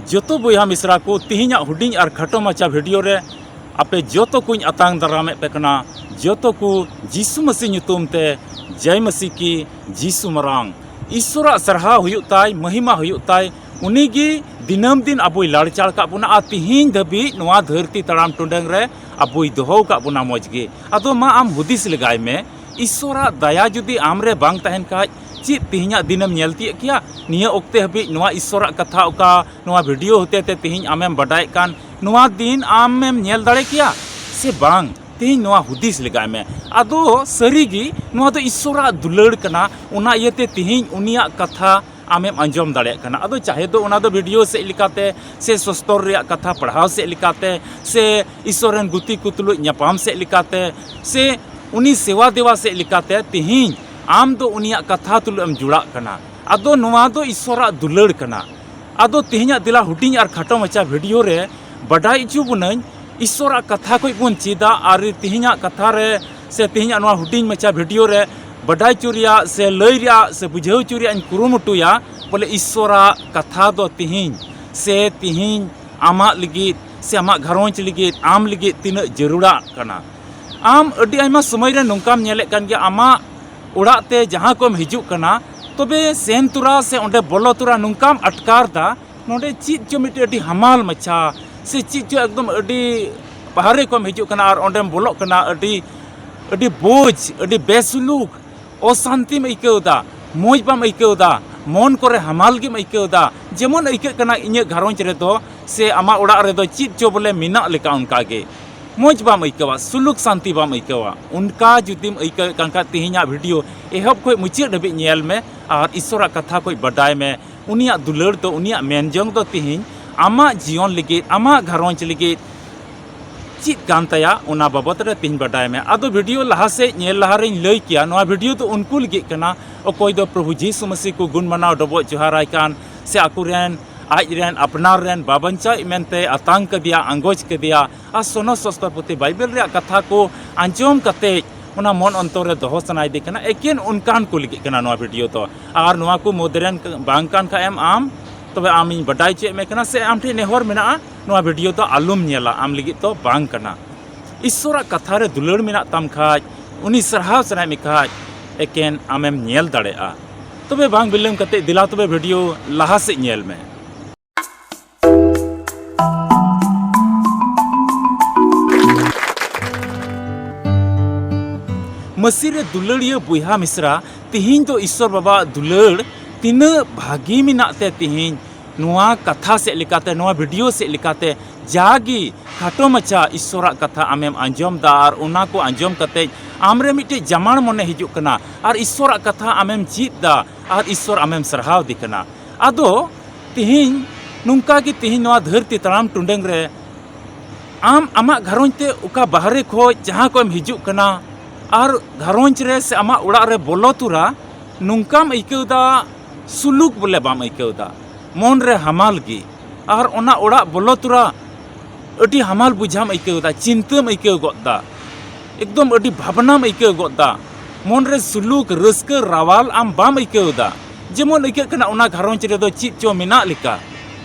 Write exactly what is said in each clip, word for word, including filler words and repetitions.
ᱡᱚᱛᱚ ᱵᱚᱭᱦᱟ ᱢᱤᱥᱨᱟ ᱠᱚ, ᱛᱤᱦᱤᱧᱟᱜ ᱦᱩᱰᱤᱧ ᱟᱨ ᱠᱷᱟᱴᱚ ᱢᱟᱪᱷᱟ ᱵᱷᱤᱰᱤᱭᱳ ᱨᱮ ᱟᱯᱮ ᱡᱚᱛᱚ ᱠᱚᱧ ᱟᱛᱟᱝ ᱫᱟᱨᱟᱢᱮᱫ ᱯᱮ ᱠᱟᱱᱟ᱾ ᱡᱚᱛᱚ ᱠᱚ ᱡᱤᱥᱩ ᱢᱟᱹᱥᱤ ᱧᱩᱛᱩᱢ ᱛᱮ, ᱡᱟᱭ ᱢᱟᱹᱥᱤ ᱠᱤ ᱡᱤᱥᱩ ᱢᱟᱨᱟᱝ᱾ ᱤᱥᱥᱚᱨᱟᱜ ᱥᱟᱨᱦᱟᱣ ᱦᱩᱭᱩᱜ ᱛᱟᱭ, ᱢᱟᱹᱦᱤᱢᱟ ᱦᱩᱭᱩᱜ ᱛᱟᱭ᱾ ᱩᱱᱤ ᱜᱮ ᱫᱤᱱᱟᱹᱢ ᱫᱤᱱ ᱟᱵᱚᱭ ᱞᱟᱲᱪᱟᱲ ᱠᱟᱜ ᱵᱚᱱᱟ ᱟᱨ ᱛᱤᱦᱤᱧ ᱫᱷᱟᱹᱵᱤᱡ ᱱᱚᱣᱟ ᱫᱷᱟᱹᱨᱛᱤ ᱛᱟᱲᱟᱢ ᱴᱩᱰᱟᱹᱝ ᱨᱮ ᱟᱵᱚᱭ ᱫᱚᱦᱚ ᱟᱠᱟᱫ ᱵᱚᱱᱟ ᱢᱚᱡᱽ ᱜᱮ᱾ ᱟᱫᱚ ᱢᱟ ᱟᱢ ᱦᱩᱫᱤᱥ ᱞᱮᱜᱟᱭ ᱢᱮ, ᱤᱥᱥᱚᱨᱟᱜ ᱫᱟᱭᱟ ᱡᱩᱫᱤ ᱟᱢ ᱨᱮ ᱵᱟᱝ ᱛᱟᱦᱮᱱ ᱠᱷᱟᱡ, ᱪᱮᱫ ᱛᱤᱦᱤᱧᱟᱜ ᱫᱤᱱᱮᱢ ᱧᱮᱞ ᱛᱤᱭᱟᱹᱜ ᱠᱮᱭᱟ? ᱱᱤᱭᱟᱹ ᱚᱠᱛᱮ ᱦᱟᱹᱵᱤᱡ ᱱᱚᱣᱟ ᱤᱥᱥᱚᱨᱟᱜ ᱠᱟᱛᱷᱟ ᱚᱠᱟ ᱱᱚᱣᱟ ᱵᱷᱤᱰᱤᱭᱳ ᱦᱚᱛᱮ ᱛᱮ ᱛᱤᱦᱤᱧ ᱟᱢᱮᱢ ᱵᱟᱰᱟᱭᱮᱫ ᱠᱟᱱ, ᱱᱚᱣᱟ ᱫᱤᱱ ᱟᱢᱮᱢ ᱧᱮᱞ ᱫᱟᱲᱮ ᱠᱮᱭᱟ ᱥᱮ ᱵᱟᱝ? ᱛᱤᱦᱤᱧ ᱱᱚᱣᱟ ᱦᱩᱫᱤᱥ ᱞᱮᱜᱟᱭ ᱢᱮ᱾ ᱟᱫᱚ ᱥᱟᱹᱨᱤ ᱜᱮ ᱱᱚᱣᱟ ᱫᱚ ᱤᱥᱥᱚᱨᱟᱜ ᱫᱩᱞᱟᱹᱲ ᱠᱟᱱᱟ, ᱚᱱᱟ ᱤᱭᱟᱹᱛᱮ ᱛᱤᱦᱤᱧ ᱩᱱᱤᱭᱟᱜ ᱠᱟᱛᱷᱟ ᱟᱢᱮᱢ ᱟᱸᱡᱚᱢ ᱫᱟᱲᱮᱭᱟᱜ ᱠᱟᱱᱟ᱾ ᱟᱫᱚ ᱪᱟᱦᱮ ᱫᱚ ᱚᱱᱟ ᱫᱚ ᱵᱷᱤᱰᱤᱭᱳ ᱥᱮᱫ ᱞᱮᱠᱟᱛᱮ, ᱥᱮ ᱥᱚᱥᱛᱚᱨ ᱨᱮᱭᱟᱜ ᱠᱟᱛᱷᱟ ᱯᱟᱲᱦᱟᱣ ᱥᱮᱫ ᱞᱮᱠᱟᱛᱮ, ᱥᱮ ᱤᱥᱥᱚᱨ ᱨᱮᱱ ᱜᱩᱛᱤ ᱠᱚ ᱛᱩᱞᱩᱡ ᱧᱟᱯᱟᱢ ᱥᱮᱫ ᱞᱮᱠᱟᱛᱮ, ᱥᱮ ᱩᱱᱤ ᱥᱮᱣᱟ ᱫᱮᱣᱟ ᱥᱮᱫ ᱞᱮᱠᱟᱛᱮ, ᱛᱤᱦᱤᱧ ᱟᱢ ᱫᱚ ᱩᱱᱤᱭᱟᱜ ᱠᱟᱛᱷᱟ ᱛᱩᱞᱩᱡ ᱮᱢ ᱡᱩᱲᱟᱜ ᱠᱟᱱᱟ᱾ ᱟᱫᱚ ᱱᱚᱣᱟ ᱫᱚ ᱤᱥᱥᱚᱨᱟᱜ ᱫᱩᱞᱟᱹᱲ ᱠᱟᱱᱟ᱾ ᱟᱫᱚ ᱛᱤᱦᱤᱧᱟᱜ ᱫᱮᱞᱟ ᱦᱩᱰᱤᱧ ᱟᱨ ᱠᱷᱟᱴᱚ ᱢᱟᱪᱷᱟ ᱵᱷᱤᱰᱤᱭᱳ ᱨᱮ ᱵᱟᱰᱟᱭ ᱦᱚᱪᱚ ᱵᱚᱱᱟᱹᱧ, ᱤᱥᱥᱚᱨᱟᱜ ᱠᱟᱛᱷᱟ ᱠᱷᱚᱡ ᱵᱚᱱ ᱪᱮᱫᱟ ᱟᱨ ᱛᱤᱦᱤᱧᱟᱜ ᱠᱟᱛᱷᱟ ᱨᱮ ᱥᱮ ᱛᱤᱦᱤᱧᱟᱜ ᱱᱚᱣᱟ ᱦᱩᱰᱤᱧ ᱢᱟᱪᱷᱟ ᱵᱷᱤᱰᱤᱭᱳ ᱨᱮ ᱵᱟᱰᱟᱭ ᱦᱚᱪᱚ ᱨᱮᱭᱟᱜ ᱥᱮ ᱞᱟᱹᱭ ᱨᱮᱭᱟᱜ ᱥᱮ ᱵᱩᱡᱷᱟᱹᱣ ᱦᱚᱪᱚ ᱨᱮᱭᱟᱜ ᱤᱧ ᱠᱩᱨᱩᱢᱩᱴᱩᱭᱟ, ᱵᱚᱞᱮ ᱤᱥᱥᱚᱨᱟᱜ ᱠᱟᱛᱷᱟ ᱫᱚ ᱛᱤᱦᱤᱧ ᱥᱮ ᱛᱤᱦᱤᱧ ᱟᱢᱟᱜ ᱞᱟᱹᱜᱤᱫ ᱥᱮ ᱟᱢᱟᱜ ᱜᱷᱟᱨᱚᱸᱡᱽ ᱞᱟᱹᱜᱤᱫ, ᱟᱢ ᱞᱟᱹᱜᱤᱫ ᱛᱤᱱᱟᱹᱜ ᱡᱟᱹᱨᱩᱲᱟᱜ ᱠᱟᱱᱟ᱾ ᱟᱢ ᱟᱹᱰᱤ ᱟᱭᱢᱟ ᱥᱚᱢᱚᱭ ᱨᱮ ᱱᱚᱝᱠᱟᱢ ᱧᱮᱞᱮᱫ ᱠᱟᱱ ᱜᱮᱭᱟ, ᱟᱢᱟᱜ ᱚᱲᱟᱜ ᱛᱮ ᱡᱟᱦᱟᱸ ᱠᱚᱢ ᱦᱤᱡᱩᱜ ᱠᱟᱱᱟ, ᱛᱚᱵᱮ ᱥᱮᱱ ᱛᱚᱨᱟ ᱥᱮ ᱚᱸᱰᱮ ᱵᱚᱞᱚ ᱛᱚᱨᱟ ᱱᱚᱝᱠᱟᱢ ᱟᱴᱠᱟᱨ ᱫᱟ, ᱱᱚᱰᱮ ᱪᱮᱫ ᱪᱚ ᱢᱤᱫᱴᱮᱡ ᱟᱹᱰᱤ ᱦᱟᱢᱟᱞ ᱢᱟᱪᱷᱟ ᱥᱮ ᱪᱮᱫ ᱪᱚ ᱮᱠᱫᱚᱢ ᱟᱹᱰᱤ ᱵᱟᱦᱨᱮ ᱠᱷᱚᱱ ᱦᱤᱡᱩᱜ ᱠᱟᱱᱟ ᱟᱨ ᱚᱸᱰᱮᱢ ᱵᱚᱞᱚᱜ ᱠᱟᱱᱟ, ᱟᱹᱰᱤ, ᱟᱹᱰᱤ ᱵᱳᱡᱽ, ᱟᱹᱰᱤ ᱵᱮᱥᱩᱞᱩᱠ, ᱚᱥᱟᱱᱛᱤᱢ ᱟᱹᱭᱠᱟᱹᱣ ᱫᱟ, ᱢᱚᱡᱽ ᱵᱟᱢ ᱟᱹᱭᱠᱟᱹᱣ ᱫᱟ, ᱢᱚᱱ ᱠᱚᱨᱮ ᱦᱟᱢᱟᱞ ᱜᱮᱢ ᱟᱹᱭᱠᱟᱹᱣ ᱫᱟ, ᱡᱮᱢᱚᱱ ᱟᱹᱭᱠᱟᱹᱜ ᱠᱟᱱᱟ ᱤᱧᱟᱹᱜ ᱜᱷᱟᱨᱚᱸᱡᱽ ᱨᱮᱫᱚ ᱥᱮ ᱟᱢᱟᱜ ᱚᱲᱟᱜ ᱨᱮᱫᱚ ᱪᱮᱫ ᱪᱚ ᱵᱚᱞᱮ ᱢᱮᱱᱟᱜ ᱞᱮᱠᱟ ᱚᱱᱠᱟ ᱜᱮ᱾ ᱢᱚᱡᱽ ᱵᱟᱢ ᱟᱹᱭᱠᱟᱹᱣᱟ, ᱥᱩᱞᱩᱠ ᱥᱟᱱᱛᱤ ᱵᱟᱢ ᱟᱹᱭᱠᱟᱹᱣᱟ᱾ ᱚᱱᱠᱟ ᱡᱩᱫᱤᱢ ᱟᱹᱭᱠᱟᱹᱣᱮᱫ ᱠᱟᱱ ᱠᱷᱟᱱ, ᱛᱮᱦᱮᱧᱟᱜ ᱵᱷᱤᱰᱤᱭᱳ ᱮᱦᱚᱵ ᱠᱷᱚᱱ ᱢᱩᱪᱟᱹᱫ ᱫᱷᱟᱹᱵᱤᱡ ᱧᱮᱞ ᱢᱮ ᱟᱨ ᱤᱥᱥᱚᱨᱟᱜ ᱠᱟᱛᱷᱟ ᱠᱷᱚᱱ ᱵᱟᱰᱟᱭ ᱢᱮ᱾ ᱩᱱᱤᱭᱟᱜ ᱫᱩᱞᱟᱹᱲ ᱫᱚ, ᱩᱱᱤᱭᱟᱜ ᱢᱮᱱ ᱡᱚᱝ ᱫᱚ ᱛᱮᱦᱮᱧ ᱟᱢᱟᱜ ᱡᱤᱭᱚᱱ ᱞᱟᱹᱜᱤᱫ, ᱟᱢᱟᱜ ᱜᱷᱟᱨᱚᱸᱡᱽ ᱞᱟᱹᱜᱤᱫ ᱪᱮᱫ ᱠᱟᱱ ᱛᱟᱭᱟ, ᱚᱱᱟ ᱵᱟᱵᱚᱛ ᱨᱮ ᱛᱮᱦᱮᱧ ᱵᱟᱰᱟᱭ ᱢᱮ᱾ ᱟᱫᱚ ᱵᱷᱤᱰᱤᱭᱳ ᱞᱟᱦᱟ ᱥᱮᱫ ᱧᱮᱞ ᱞᱟᱦᱟ ᱨᱮᱧ ᱞᱟᱹᱭ ᱠᱮᱭᱟ, ᱱᱚᱣᱟ ᱵᱷᱤᱰᱤᱭᱳ ᱫᱚ ᱩᱱᱠᱩ ᱞᱟᱹᱜᱤᱫ ᱠᱟᱱᱟ, ᱚᱠᱚᱭ ᱫᱚ ᱯᱨᱚᱵᱷᱩ ᱡᱤᱥᱩ ᱢᱟᱹᱥᱤ ᱠᱚ ᱜᱩᱱ ᱢᱟᱱᱟᱣ ᱰᱚᱵᱚᱜ ᱡᱚᱦᱟᱨᱟᱭ ᱠᱟᱱ, ᱥᱮ ᱟᱠᱚᱨᱮᱱ, ᱟᱡ ᱨᱮᱱ ᱟᱯᱱᱟᱨ ᱨᱮᱱ ᱵᱟᱵᱚᱱᱪᱟᱣᱤᱡ ᱢᱮᱱᱛᱮ ᱟᱛᱟᱝ ᱠᱟᱫᱮᱭᱟ, ᱟᱸᱜᱚᱪ ᱠᱟᱫᱮᱭᱟ, ᱟᱨ ᱥᱚᱱᱚᱛ ᱥᱚᱥᱛᱚᱨ ᱯᱩᱛᱷᱤ ᱵᱟᱭᱵᱮᱞ ᱨᱮᱭᱟᱜ ᱠᱟᱛᱷᱟ ᱠᱚ ᱟᱸᱡᱚᱢ ᱠᱟᱛᱮ ᱚᱱᱟ ᱢᱚᱱ ᱚᱱᱛᱚᱨ ᱨᱮ ᱫᱚᱦᱚ ᱥᱟᱱᱟᱭᱮᱫᱮ ᱠᱟᱱᱟ, ᱮᱠᱮᱱ ᱚᱱᱠᱟᱱ ᱠᱚ ᱞᱟᱹᱜᱤᱫ ᱠᱟᱱᱟ ᱱᱚᱣᱟ ᱵᱷᱤᱰᱤᱭᱳ ᱫᱚ᱾ ᱟᱨ ᱱᱚᱣᱟ ᱠᱚ ᱢᱩᱫᱽ ᱨᱮᱱ ᱵᱟᱝ ᱠᱟᱱ ᱠᱷᱟᱡ ᱮᱢ ᱟᱢ, ᱛᱚᱵᱮ ᱟᱢᱤᱧ ᱵᱟᱰᱟᱭ ᱦᱚᱪᱚᱭᱮᱫ ᱢᱮ ᱠᱟᱱᱟ, ᱥᱮ ᱟᱢ ᱴᱷᱮᱱ ᱱᱮᱦᱚᱨ ᱢᱮᱱᱟᱜᱼᱟ, ᱱᱚᱣᱟ ᱵᱷᱤᱰᱤᱭᱳ ᱫᱚ ᱟᱞᱚᱢ ᱧᱮᱞᱟ, ᱟᱢ ᱞᱟᱹᱜᱤᱫ ᱫᱚ ᱵᱟᱝ ᱠᱟᱱᱟ᱾ ᱤᱥᱥᱚᱨᱟᱜ ᱠᱟᱛᱷᱟ ᱨᱮ ᱫᱩᱞᱟᱹᱲ ᱢᱮᱱᱟᱜ ᱛᱟᱢ ᱠᱷᱟᱡ, ᱩᱱᱤ ᱥᱟᱨᱦᱟᱣ ᱥᱟᱱᱟᱭᱮᱫ ᱢᱮ ᱠᱷᱟᱡ, ᱮᱠᱮᱱ ᱟᱢᱮᱢ ᱧᱮᱞ ᱫᱟᱲᱮᱭᱟᱜᱼᱟ᱾ ᱛᱚᱵᱮ ᱵᱟᱝ ᱵᱤᱞᱚᱢ ᱠᱟᱛᱮ ᱫᱮᱞᱟ ᱛᱚᱵᱮ ᱵᱷᱤᱰᱤᱭᱳ ᱞᱟᱦᱟ ᱥᱮᱫ ᱧᱮᱞ ᱢᱮ᱾ ᱢᱟᱹᱥᱤ ᱨᱮ ᱫᱩᱞᱟᱹᱲᱤᱭᱟᱹ ᱵᱚᱭᱦᱟ ᱢᱤᱥᱨᱟ, ᱛᱤᱦᱤᱧ ᱫᱚ ᱤᱥᱥᱚᱨ ᱵᱟᱵᱟᱣᱟᱜ ᱫᱩᱞᱟᱹᱲ ᱛᱤᱱᱟᱹᱜ ᱵᱷᱟᱹᱜᱤ ᱢᱮᱱᱟᱜ ᱛᱮ ᱛᱤᱦᱤᱧ ᱱᱚᱣᱟ ᱠᱟᱛᱷᱟ ᱥᱮᱫ ᱞᱮᱠᱟᱛᱮ, ᱱᱚᱣᱟ ᱵᱷᱤᱰᱤᱭᱳ ᱥᱮᱫ ᱞᱮᱠᱟᱛᱮ ᱡᱟᱜᱮ ᱠᱷᱟᱴᱚ ᱢᱟᱪᱷᱟ ᱤᱥᱥᱚᱨᱟᱜ ᱠᱟᱛᱷᱟ ᱟᱢᱮᱢ ᱟᱸᱡᱚᱢ ᱫᱟ ᱟᱨ ᱚᱱᱟ ᱠᱚ ᱟᱸᱡᱚᱢ ᱠᱟᱛᱮ ᱟᱢᱨᱮ ᱢᱤᱫᱴᱮᱡ ᱡᱟᱢᱟᱲ ᱢᱚᱱᱮ ᱦᱤᱡᱩᱜ ᱠᱟᱱᱟ ᱟᱨ ᱤᱥᱥᱚᱨᱟᱜ ᱠᱟᱛᱷᱟ ᱟᱢᱮᱢ ᱪᱮᱫ ᱫᱟ ᱟᱨ ᱤᱥᱥᱚᱨ ᱟᱢᱮᱢ ᱥᱟᱨᱦᱟᱣ ᱫᱮ ᱠᱟᱱᱟ᱾ ᱟᱫᱚ ᱛᱤᱦᱤᱧ ᱱᱚᱝᱠᱟ ᱜᱮ ᱛᱤᱦᱤᱧ ᱱᱚᱣᱟ ᱫᱷᱟᱹᱨᱛᱤ ᱛᱟᱲᱟᱢ ᱴᱩᱰᱟᱹᱝ ᱨᱮ ᱟᱢ ᱟᱢᱟᱜ ᱜᱷᱟᱨᱚᱸᱡᱽ ᱛᱮ ᱚᱠᱟ ᱵᱟᱦᱨᱮ ᱠᱷᱚᱡ ᱡᱟᱦᱟᱸ ᱠᱷᱚᱡ ᱮᱢ ᱦᱤᱡᱩᱜ ᱠᱟᱱᱟ ᱟᱨ ᱜᱷᱟᱨᱚᱸᱡᱽ ᱨᱮ ᱥᱮ ᱟᱢᱟᱜ ᱚᱲᱟᱜ ᱨᱮ ᱵᱚᱞᱚ ᱛᱚᱨᱟ ᱱᱚᱝᱠᱟᱢ ᱟᱹᱭᱠᱟᱹᱣ ᱫᱟ, ᱥᱩᱞᱩᱠ ᱵᱚᱞᱮ ᱵᱟᱢ ᱟᱹᱭᱠᱟᱹᱣ ᱫᱟ, ᱢᱚᱱ ᱨᱮ ᱦᱟᱢᱟᱞ ᱜᱮ᱾ ᱟᱨ ᱚᱱᱟ ᱚᱲᱟᱜ ᱵᱚᱞᱚ ᱛᱚᱨᱟ ᱟᱹᱰᱤ ᱦᱟᱢᱟᱞ ᱵᱩᱡᱷᱟᱹᱣᱢ ᱟᱹᱭᱠᱟᱹᱣ ᱫᱟ, ᱪᱤᱱᱛᱟᱹᱢ ᱟᱹᱭᱠᱟᱹᱣ ᱜᱚᱫ ᱫᱟ, ᱮᱠᱫᱚᱢ ᱟᱹᱰᱤ ᱵᱷᱟᱵᱽᱱᱟᱢ ᱟᱹᱭᱠᱟᱹᱣ ᱜᱚᱫ ᱫᱟ, ᱢᱚᱱ ᱨᱮ ᱥᱩᱞᱩᱠ ᱨᱟᱹᱥᱠᱟᱹ ᱨᱟᱣᱟᱞ ᱟᱢ ᱵᱟᱢ ᱟᱹᱭᱠᱟᱹᱣ ᱫᱟ, ᱡᱮᱢᱚᱱ ᱟᱹᱭᱠᱟᱹᱜ ᱠᱟᱱᱟ ᱚᱱᱟ ᱜᱷᱟᱨᱚᱸᱡᱽ ᱨᱮᱫᱚ ᱪᱮᱫ ᱪᱚ ᱢᱮᱱᱟᱜ ᱞᱮᱠᱟ᱾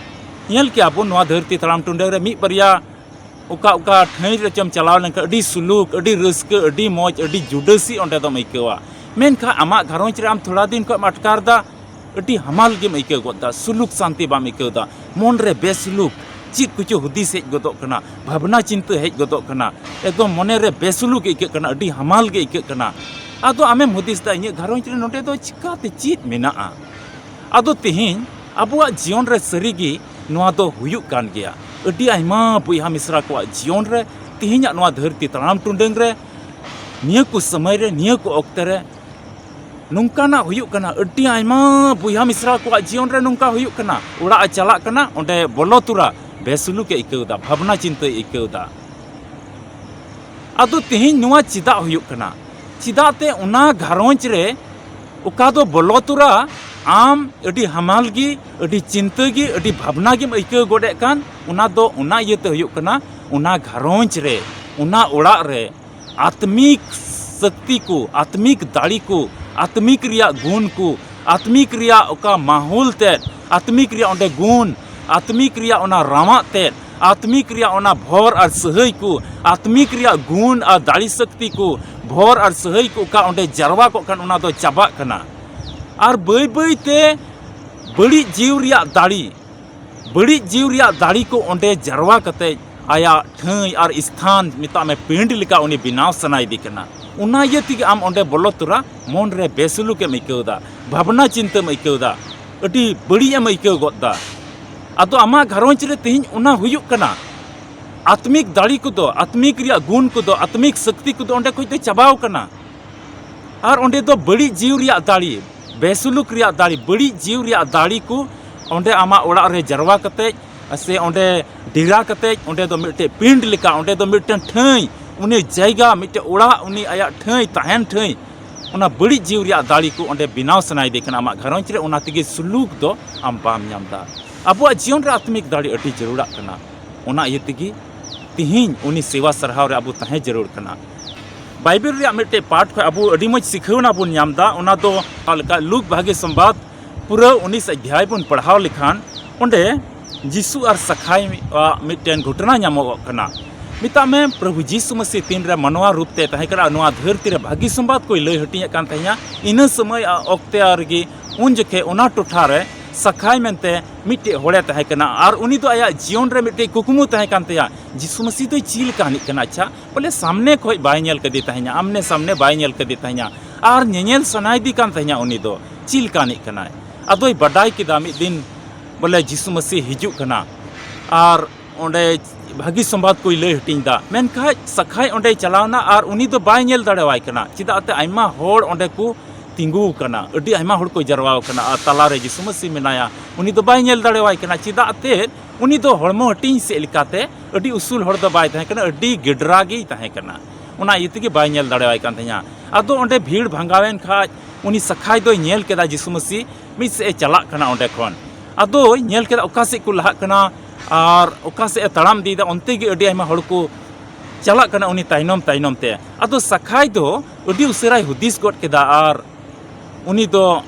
ᱧᱮᱞ ᱠᱮᱜᱼᱟ ᱵᱚᱱ ᱱᱚᱣᱟ ᱫᱷᱟᱹᱨᱛᱤ ᱛᱟᱲᱟᱢ ᱴᱩᱰᱟᱹᱝ ᱨᱮ ᱢᱤᱫ ᱵᱟᱨᱭᱟ ᱚᱠᱟ ᱚᱠᱟ ᱴᱷᱟᱹᱭ ᱨᱮᱪᱚᱢ ᱪᱟᱞᱟᱣ ᱞᱮᱱᱠᱷᱟᱱ ᱟᱹᱰᱤ ᱥᱩᱞᱩᱠ, ᱟᱹᱰᱤ ᱨᱟᱹᱥᱠᱟᱹ, ᱟᱹᱰᱤ ᱢᱚᱡᱽ, ᱟᱹᱰᱤ ᱡᱩᱰᱟᱹᱥᱤ ᱚᱸᱰᱮ ᱫᱚᱢ ᱟᱹᱭᱠᱟᱹᱣᱟ᱾ ᱢᱮᱱᱠᱷᱟᱱ ᱟᱢᱟᱜ ᱜᱷᱟᱨᱚᱸᱡᱽ ᱨᱮ ᱟᱢ ᱛᱷᱚᱲᱟ ᱫᱤᱱ ᱠᱷᱚᱱ ᱮᱢ ᱟᱴᱠᱟᱨ ᱫᱟ, ᱟᱹᱰᱤ ᱦᱟᱢᱟᱞ ᱜᱮᱢ ᱟᱹᱭᱠᱟᱹᱣ ᱜᱚᱫ ᱫᱟ, ᱥᱩᱞᱩᱠ ᱥᱟᱱᱛᱤ ᱵᱟᱢ ᱟᱹᱭᱠᱟᱹᱣ ᱫᱟ, ᱢᱚᱱ ᱨᱮ ᱵᱮᱥᱩᱞᱩᱠ ᱪᱮᱫ ᱠᱚᱪᱚ ᱦᱩᱫᱤᱥ ᱦᱮᱡ ᱜᱚᱫᱚᱜ ᱠᱟᱱᱟ, ᱵᱷᱟᱵᱽᱱᱟ ᱪᱤᱱᱛᱟᱹ ᱦᱮᱡ ᱜᱚᱫᱚᱜ ᱠᱟᱱᱟ, ᱮᱠᱫᱚᱢ ᱢᱚᱱᱮ ᱨᱮ ᱵᱮᱥᱩᱞᱩᱠ ᱟᱹᱭᱠᱟᱹᱜ ᱠᱟᱱᱟ, ᱟᱹᱰᱤ ᱦᱟᱢᱟᱞ ᱜᱮ ᱟᱹᱭᱠᱟᱹᱜ ᱠᱟᱱᱟ᱾ ᱟᱫᱚ ᱟᱢᱮᱢ ᱦᱩᱫᱤᱥ ᱫᱟ, ᱤᱧᱟᱹᱜ ᱜᱷᱟᱨᱚᱸᱡᱽ ᱨᱮ ᱱᱚᱰᱮ ᱫᱚ ᱪᱤᱠᱟᱹᱛᱮ ᱪᱮᱫ ᱢᱮᱱᱟᱜᱼᱟ? ᱟᱫᱚ ᱛᱮᱦᱮᱧ ᱟᱵᱚᱣᱟᱜ ᱡᱤᱭᱚᱱ ᱨᱮ ᱥᱟᱹᱨᱤᱜᱮ ᱱᱚᱣᱟ ᱫᱚ ᱦᱩᱭᱩᱜ ᱠᱟᱱ ᱜᱮᱭᱟ᱾ ᱟᱹᱰᱤ ᱟᱭᱢᱟ ᱵᱚᱭᱦᱟ ᱢᱤᱥᱨᱟ ᱠᱚᱣᱟᱜ ᱡᱤᱭᱚᱱ ᱨᱮ, ᱛᱮᱦᱮᱧᱟᱜ ᱱᱚᱣᱟ ᱫᱷᱟᱹᱨᱛᱤ ᱛᱟᱲᱟᱢ ᱴᱩᱰᱟᱹᱝ ᱨᱮ, ᱱᱤᱭᱟᱹ ᱠᱚ ᱥᱚᱢᱚᱭ ᱨᱮ, ᱱᱤᱭᱟᱹ ᱠᱚ ᱚᱠᱛᱮ ᱨᱮ ᱱᱚᱝᱠᱟᱱᱟᱜ ᱦᱩᱭᱩᱜ ᱠᱟᱱᱟ᱾ ᱟᱹᱰᱤ ᱟᱭᱢᱟ ᱵᱚᱭᱦᱟ ᱢᱤᱥᱨᱟ ᱠᱚᱣᱟᱜ ᱡᱤᱭᱚᱱ ᱨᱮ ᱱᱚᱝᱠᱟ ᱦᱩᱭᱩᱜ ᱠᱟᱱᱟ, ᱚᱲᱟᱜ ᱮ ᱪᱟᱞᱟᱜ ᱠᱟᱱᱟ, ᱚᱸᱰᱮ ᱵᱚᱞᱚ ᱛᱚᱨᱟ ᱵᱮᱥᱩᱞᱩᱠ ᱮ ᱟᱹᱭᱠᱟᱹᱣ ᱮᱫᱟ, ᱵᱷᱟᱵᱽᱱᱟ ᱪᱤᱱᱛᱟᱹᱭ ᱟᱹᱭᱠᱟᱹᱣ ᱮᱫᱟ᱾ ᱟᱫᱚ ᱛᱮᱦᱮᱧ ᱱᱚᱣᱟ ᱪᱮᱫᱟᱜ ᱦᱩᱭᱩᱜ ᱠᱟᱱᱟ? ᱪᱮᱫᱟᱜ ᱛᱮ ᱚᱱᱟ ᱜᱷᱟᱨᱚᱸᱡᱽ ᱨᱮ ᱚᱠᱟ ᱫᱚ ᱵᱚᱞᱚ ᱛᱚᱨᱟ ᱟᱢ ᱟᱹᱰᱤ ᱦᱟᱢᱟᱞ ᱜᱮ, ᱟᱹᱰᱤ ᱪᱤᱱᱛᱟᱹ ᱜᱮ, ᱟᱹᱰᱤ ᱵᱷᱟᱵᱽᱱᱟ ᱜᱮᱢ ᱟᱹᱭᱠᱟᱹᱣ ᱜᱚᱫ ᱮᱫ ᱠᱟᱱ, ᱚᱱᱟ ᱫᱚ ᱚᱱᱟ ᱤᱭᱟᱹᱛᱮ ᱦᱩᱭᱩᱜ ᱠᱟᱱᱟ, ᱚᱱᱟ ᱜᱷᱟᱨᱚᱸᱡᱽ ᱨᱮ, ᱚᱱᱟ ᱚᱲᱟᱜ ᱨᱮ ᱟᱛᱢᱤᱠ ᱥᱚᱠᱛᱤ ᱠᱚ, ᱟᱛᱢᱤᱠ ᱫᱟᱲᱮ ᱠᱚ, ᱟᱛᱢᱤᱠ ᱨᱮᱭᱟᱜ ᱜᱩᱱ ᱠᱚ, ᱟᱛᱢᱤᱠ ᱨᱮᱭᱟᱜ ᱚᱠᱟ ᱢᱟᱦᱚᱞ ᱛᱮᱫ, ᱟᱛᱢᱤᱠ ᱨᱮᱭᱟᱜ ᱚᱸᱰᱮ ᱜᱩᱱ, ᱟᱛᱢᱤᱠ ᱨᱮᱭᱟᱜ ᱚᱱᱟ ᱨᱟᱣᱟᱜ ᱛᱮᱫ, ᱟᱛᱢᱤᱠ ᱨᱮᱭᱟᱜ ᱚᱱᱟ ᱵᱷᱚᱨ ᱟᱨ ᱥᱟᱹᱦᱟᱹᱭ ᱠᱚ, ᱟᱛᱢᱤᱠ ᱨᱮᱭᱟᱜ ᱜᱩᱱ ᱟᱨ ᱫᱟᱲᱮ ᱥᱚᱠᱛᱤ ᱠᱚ, ᱵᱷᱚᱨ ᱟᱨ ᱥᱟᱹᱦᱟᱹᱭ ᱠᱚ ᱚᱠᱟ ᱚᱸᱰᱮ ᱡᱟᱨᱣᱟ ᱠᱚᱜ ᱠᱟᱱ, ᱚᱱᱟ ᱫᱚ ᱪᱟᱵᱟᱜ ᱠᱟᱱᱟ᱾ ᱟᱨ ᱵᱟᱹᱭ ᱵᱟᱹᱭ ᱛᱮ ᱵᱟᱹᱲᱤᱡ ᱡᱤᱣᱤ ᱨᱮᱭᱟᱜ ᱫᱟᱲᱮ, ᱵᱟᱹᱲᱤᱡ ᱡᱤᱣᱤ ᱨᱮᱭᱟᱜ ᱫᱟᱲᱮ ᱠᱚ ᱚᱸᱰᱮ ᱡᱟᱨᱣᱟ ᱠᱟᱛᱮ ᱟᱭᱟᱜ ᱴᱷᱟᱹᱭ ᱟᱨ ᱥᱛᱷᱟᱱ, ᱢᱮᱛᱟᱜ ᱢᱮ, ᱯᱤᱸᱰ ᱞᱮᱠᱟ ᱩᱱᱤ ᱵᱮᱱᱟᱣ ᱥᱟᱱᱟᱭᱮᱫᱮ ᱠᱟᱱᱟ᱾ ᱚᱱᱟ ᱤᱭᱟᱹ ᱛᱮᱜᱮ ᱟᱢ ᱚᱸᱰᱮ ᱵᱚᱞᱚ ᱛᱚᱨᱟ ᱢᱚᱱ ᱨᱮ ᱵᱮᱥᱩᱞᱩᱠ ᱮᱢ ᱟᱹᱭᱠᱟᱹᱣ ᱮᱫᱟ, ᱵᱷᱟᱵᱽᱱᱟ ᱪᱤᱱᱛᱟᱹᱢ ᱟᱹᱭᱠᱟᱹᱣ ᱮᱫᱟ, ᱟᱹᱰᱤ ᱵᱟᱹᱲᱤᱡ ᱮᱢ ᱟᱹᱭᱠᱟᱹᱣ ᱜᱚᱫ ᱮᱫᱟ᱾ ᱟᱫᱚ ᱟᱢᱟᱜ ᱜᱷᱟᱨᱚᱸᱡᱽ ᱨᱮ ᱛᱮᱦᱮᱧ ᱚᱱᱟ ᱦᱩᱭᱩᱜ ᱠᱟᱱᱟ᱾ ᱟᱛᱢᱤᱠ ᱫᱟᱲᱮ ᱠᱚᱫᱚ, ᱟᱛᱢᱤᱠ ᱨᱮᱭᱟᱜ ᱜᱩᱱ ᱠᱚᱫᱚ, ᱟᱛᱢᱤᱠ ᱥᱚᱠᱛᱤ ᱠᱚᱫᱚ ᱚᱸᱰᱮ ᱠᱷᱚᱡ ᱫᱚ ᱪᱟᱵᱟᱣ ᱠᱟᱱᱟ᱾ ᱟᱨ ᱚᱸᱰᱮ ᱫᱚ ᱵᱟᱹᱲᱤᱡ ᱡᱤᱣᱤ ᱨᱮᱭᱟᱜ ᱫᱟᱲᱮ, ᱵᱮᱥᱩᱞᱩᱠ ᱨᱮᱭᱟᱜ ᱫᱟᱲᱮ, ᱵᱟᱹᱲᱤᱡ ᱡᱤᱣᱤ ᱨᱮᱭᱟᱜ ᱫᱟᱲᱮ ᱠᱚ ᱚᱸᱰᱮ ᱟᱢᱟᱜ ᱚᱲᱟᱜ ᱨᱮ ᱡᱟᱨᱣᱟ ᱠᱟᱛᱮᱡ ᱥᱮ ᱚᱸᱰᱮ ᱰᱮᱨᱟ ᱠᱟᱛᱮᱡ, ᱚᱸᱰᱮ ᱫᱚ ᱢᱤᱫᱴᱮᱡ ᱯᱤᱸᱰ ᱞᱮᱠᱟ, ᱚᱸᱰᱮ ᱫᱚ ᱢᱤᱫᱴᱮᱱ ᱴᱷᱟᱹᱭ, ᱩᱱᱤ ᱡᱟᱭᱜᱟ, ᱢᱤᱫᱴᱮᱡ ᱚᱲᱟᱜ, ᱩᱱᱤ ᱟᱭᱟᱜ ᱴᱷᱟᱹᱭ, ᱛᱟᱦᱮᱱ ᱴᱷᱟᱹᱭ, ᱚᱱᱟ ᱵᱟᱹᱲᱤᱡ ᱡᱤᱣᱤ ᱨᱮᱭᱟᱜ ᱫᱟᱲᱮ ᱠᱚ ᱚᱸᱰᱮ ᱵᱮᱱᱟᱣ ᱥᱟᱱᱟᱭᱮᱫᱮ ᱠᱟᱱᱟ ᱟᱢᱟᱜ ᱜᱷᱟᱨᱚᱸᱡᱽ ᱨᱮ᱾ ᱚᱱᱟ ᱛᱮᱜᱮ ᱥᱩᱞᱩᱠ ᱫᱚ ᱟᱢ ᱵᱟᱢ ᱧᱟᱢ ᱮᱫᱟ᱾ ᱟᱵᱚᱣᱟᱜ ᱡᱤᱭᱚᱱ ᱨᱮ ᱟᱛᱢᱤᱠ ᱫᱟᱲᱮ ᱟᱹᱰᱤ ᱡᱟᱹᱨᱩᱲᱟᱜ ᱠᱟᱱᱟ᱾ ᱚᱱᱟ ᱤᱭᱟᱹ ᱛᱮᱜᱮ ᱛᱤᱦᱤᱧ ᱩᱱᱤ ᱥᱮᱵᱟ ᱥᱟᱨᱦᱟᱣ ᱨᱮ ᱟᱵᱚ ᱛᱟᱦᱮᱸ ᱡᱟᱹᱨᱩᱲ ᱠᱟᱱᱟ᱾ ᱵᱟᱭᱵᱮᱞ ᱨᱮᱭᱟᱜ ᱢᱤᱫᱴᱮᱡ ᱯᱟᱴ ᱠᱷᱚᱱ ᱟᱵᱚ ᱟᱹᱰᱤ ᱢᱚᱡᱽ ᱥᱤᱠᱷᱟᱹᱣᱱᱟ ᱵᱚᱱ ᱧᱟᱢ ᱮᱫᱟ᱾ ᱚᱱᱟ ᱫᱚ ᱚᱠᱟ ᱞᱮᱠᱟ? ᱞᱩᱠ ᱵᱷᱟᱜᱮ ᱥᱚᱢᱵᱟᱫ ᱯᱩᱨᱟᱹ ᱩᱱᱤᱥ ᱚᱫᱷᱭᱟᱭ ᱵᱚᱱ ᱯᱟᱲᱦᱟᱣ ᱞᱮᱠᱷᱟᱱ, ᱚᱸᱰᱮ ᱡᱤᱥᱩ ᱟᱨ ᱥᱟᱠᱷᱟᱭ ᱟᱜ ᱢᱤᱫᱴᱮᱱ ᱜᱷᱚᱴᱚᱱᱟ ᱧᱟᱢᱚᱜᱚᱜ ᱠᱟᱱᱟ᱾ ᱢᱮᱛᱟᱜ ᱢᱮ, ᱯᱨᱚᱵᱷᱩ ᱡᱤᱥᱩ ᱢᱟᱹᱥᱤ ᱛᱤᱱ ᱨᱮ ᱢᱟᱱᱣᱟ ᱨᱩᱯ ᱛᱮ ᱛᱟᱦᱮᱸ ᱠᱟᱱᱟ, ᱱᱚᱣᱟ ᱫᱷᱟᱹᱨᱛᱤ ᱨᱮ ᱵᱷᱟᱹᱜᱤ ᱥᱚᱢᱵᱟᱫ ᱠᱚᱭ ᱞᱟᱹᱭ ᱦᱟᱹᱴᱤᱧᱮᱫ ᱠᱟᱱ ᱛᱟᱦᱮᱸᱱᱟ, ᱤᱱᱟᱹ ᱥᱚᱢᱚᱭ ᱟᱜ ᱚᱠᱛᱮ ᱟᱨ ᱜᱮ ᱩᱱ ᱡᱚᱠᱷᱮᱡ ᱚᱱᱟ ᱴᱚᱴᱷᱟ ᱨᱮ ᱥᱟᱠᱷᱟᱭ ᱢᱮᱱᱛᱮ ᱢᱤᱫᱴᱮᱡ ᱦᱚᱲᱮ ᱛᱟᱦᱮᱸ ᱠᱟᱱᱟ᱾ ᱟᱨ ᱩᱱᱤ ᱫᱚ ᱟᱭᱟᱜ ᱡᱤᱭᱚᱱ ᱨᱮ ᱢᱤᱫᱴᱮᱡ ᱠᱩᱠᱢᱩ ᱛᱟᱦᱮᱸ ᱠᱟᱱ ᱛᱟᱭᱟ, ᱡᱤᱥᱩ ᱢᱟᱹᱥᱤ ᱫᱚᱭ ᱪᱮᱫ ᱞᱮᱠᱟ ᱟᱹᱱᱤᱡ ᱠᱟᱱᱟ? ᱟᱪᱪᱷᱟ, ᱵᱚᱞᱮ ᱥᱟᱢᱱᱮ ᱠᱷᱚᱡ ᱵᱟᱭ ᱧᱮᱞ ᱠᱟᱫᱮ ᱛᱟᱦᱮᱸᱱᱟ, ᱟᱢᱱᱮ ᱥᱟᱢᱱᱮ ᱵᱟᱭ ᱧᱮᱞ ᱠᱟᱫᱮ ᱛᱟᱦᱮᱸᱱᱟ, ᱟᱨ ᱧᱮᱧᱮᱞ ᱥᱟᱱᱟᱭᱮᱫᱮ ᱠᱟᱱ ᱛᱟᱦᱮᱸᱱᱟ ᱩᱱᱤ ᱫᱚ ᱪᱮᱫ ᱞᱮᱠᱟ ᱟᱹᱱᱤᱡ ᱠᱟᱱᱟᱭ᱾ ᱟᱫᱚᱭ ᱵᱟᱰᱟᱭ ᱠᱮᱫᱟ ᱢᱤᱫ ᱫᱤᱱ ᱵᱚᱞᱮ ᱡᱤᱥᱩ ᱢᱟᱹᱥᱤ ᱦᱤᱡᱩᱜ ᱠᱟᱱᱟ ᱟᱨ ᱚᱸᱰᱮ ᱵᱷᱟᱹᱜᱤ ᱥᱚᱢᱵᱟᱫ ᱠᱚᱭ ᱞᱟᱹᱭ ᱦᱟᱹᱴᱤᱧ ᱫᱟ᱾ ᱢᱮᱱᱠᱷᱟᱡ ᱥᱟᱠᱷᱟᱭ ᱚᱸᱰᱮᱭ ᱪᱟᱞᱟᱣᱱᱟ ᱟᱨ ᱩᱱᱤ ᱫᱚ ᱵᱟᱭ ᱧᱮᱞ ᱫᱟᱲᱮᱣᱟᱭ ᱠᱟᱱᱟ᱾ ᱪᱮᱫᱟᱜ ᱛᱮ? ᱟᱭᱢᱟ ᱦᱚᱲ ᱚᱸᱰᱮ ᱠᱚ ᱛᱤᱸᱜᱩ ᱟᱠᱟᱱᱟ, ᱟᱹᱰᱤ ᱟᱭᱢᱟ ᱦᱚᱲ ᱠᱚ ᱡᱟᱨᱣᱟ ᱟᱠᱟᱱᱟ ᱟᱨ ᱛᱟᱞᱟᱨᱮ ᱡᱤᱥᱩ ᱢᱟᱹᱥᱤ ᱢᱮᱱᱟᱭᱟ, ᱩᱱᱤ ᱫᱚ ᱵᱟᱭ ᱧᱮᱞ ᱫᱟᱲᱮᱣᱟᱭ ᱠᱟᱱᱟ᱾ ᱪᱮᱫᱟᱜ ᱛᱮ? ᱩᱱᱤ ᱫᱚ ᱦᱚᱲᱢᱚ ᱦᱟᱹᱴᱤᱧ ᱥᱮᱫ ᱞᱮᱠᱟᱛᱮ ᱟᱹᱰᱤ ᱩᱥᱩᱞ ᱦᱚᱲ ᱫᱚ ᱵᱟᱭ ᱛᱟᱦᱮᱸ ᱠᱟᱱᱟ, ᱟᱹᱰᱤ ᱜᱮᱰᱨᱟ ᱜᱮᱭ ᱛᱟᱦᱮᱸ ᱠᱟᱱᱟ᱾ ᱚᱱᱟ ᱤᱭᱟᱹ ᱛᱮᱜᱮ ᱵᱟᱭ ᱧᱮᱞ ᱫᱟᱲᱮᱣᱟᱭ ᱠᱟᱱ ᱛᱟᱦᱮᱸᱱᱟ᱾ ᱟᱫᱚ ᱚᱸᱰᱮ ᱵᱷᱤᱲ ᱵᱷᱟᱸᱜᱟᱣᱮᱱ ᱠᱷᱟᱡ ᱩᱱᱤ ᱥᱟᱠᱷᱟᱭ ᱫᱚᱭ ᱧᱮᱞ ᱠᱮᱫᱟ ᱡᱤᱥᱩ ᱢᱟᱹᱥᱤ ᱢᱤᱫ ᱥᱮᱫ ᱮ ᱪᱟᱞᱟᱜ ᱠᱟᱱᱟ ᱚᱸᱰᱮ ᱠᱷᱚᱱ᱾ ᱟᱫᱚᱭ ᱧᱮᱞ ᱠᱮᱫᱟ ᱚᱠᱟ ᱥᱮᱫ ᱠᱚ ᱞᱟᱦᱟᱜ ᱠᱟᱱᱟ ᱟᱨ ᱚᱠᱟ ᱥᱮᱫ ᱮ ᱛᱟᱲᱟᱢ ᱤᱫᱤᱭᱮᱫᱟ, ᱚᱱᱛᱮ ᱜᱮ ᱟᱹᱰᱤ ᱟᱭᱢᱟ ᱦᱚᱲ ᱠᱚ ᱪᱟᱞᱟᱜ ᱠᱟᱱᱟ ᱩᱱᱤ ᱛᱟᱭᱱᱚᱢ ᱛᱟᱭᱱᱚᱢ ᱛᱮ᱾ ᱟᱫᱚ ᱥᱟᱠᱷᱟᱭ ᱫᱚ ᱟᱹᱰᱤ ᱩᱥᱟᱹᱨᱟᱭ ᱦᱩᱫᱤᱥ ᱜᱚᱫ ᱠᱮᱫᱟ ᱟᱨ ᱩᱱᱤ ᱫᱚ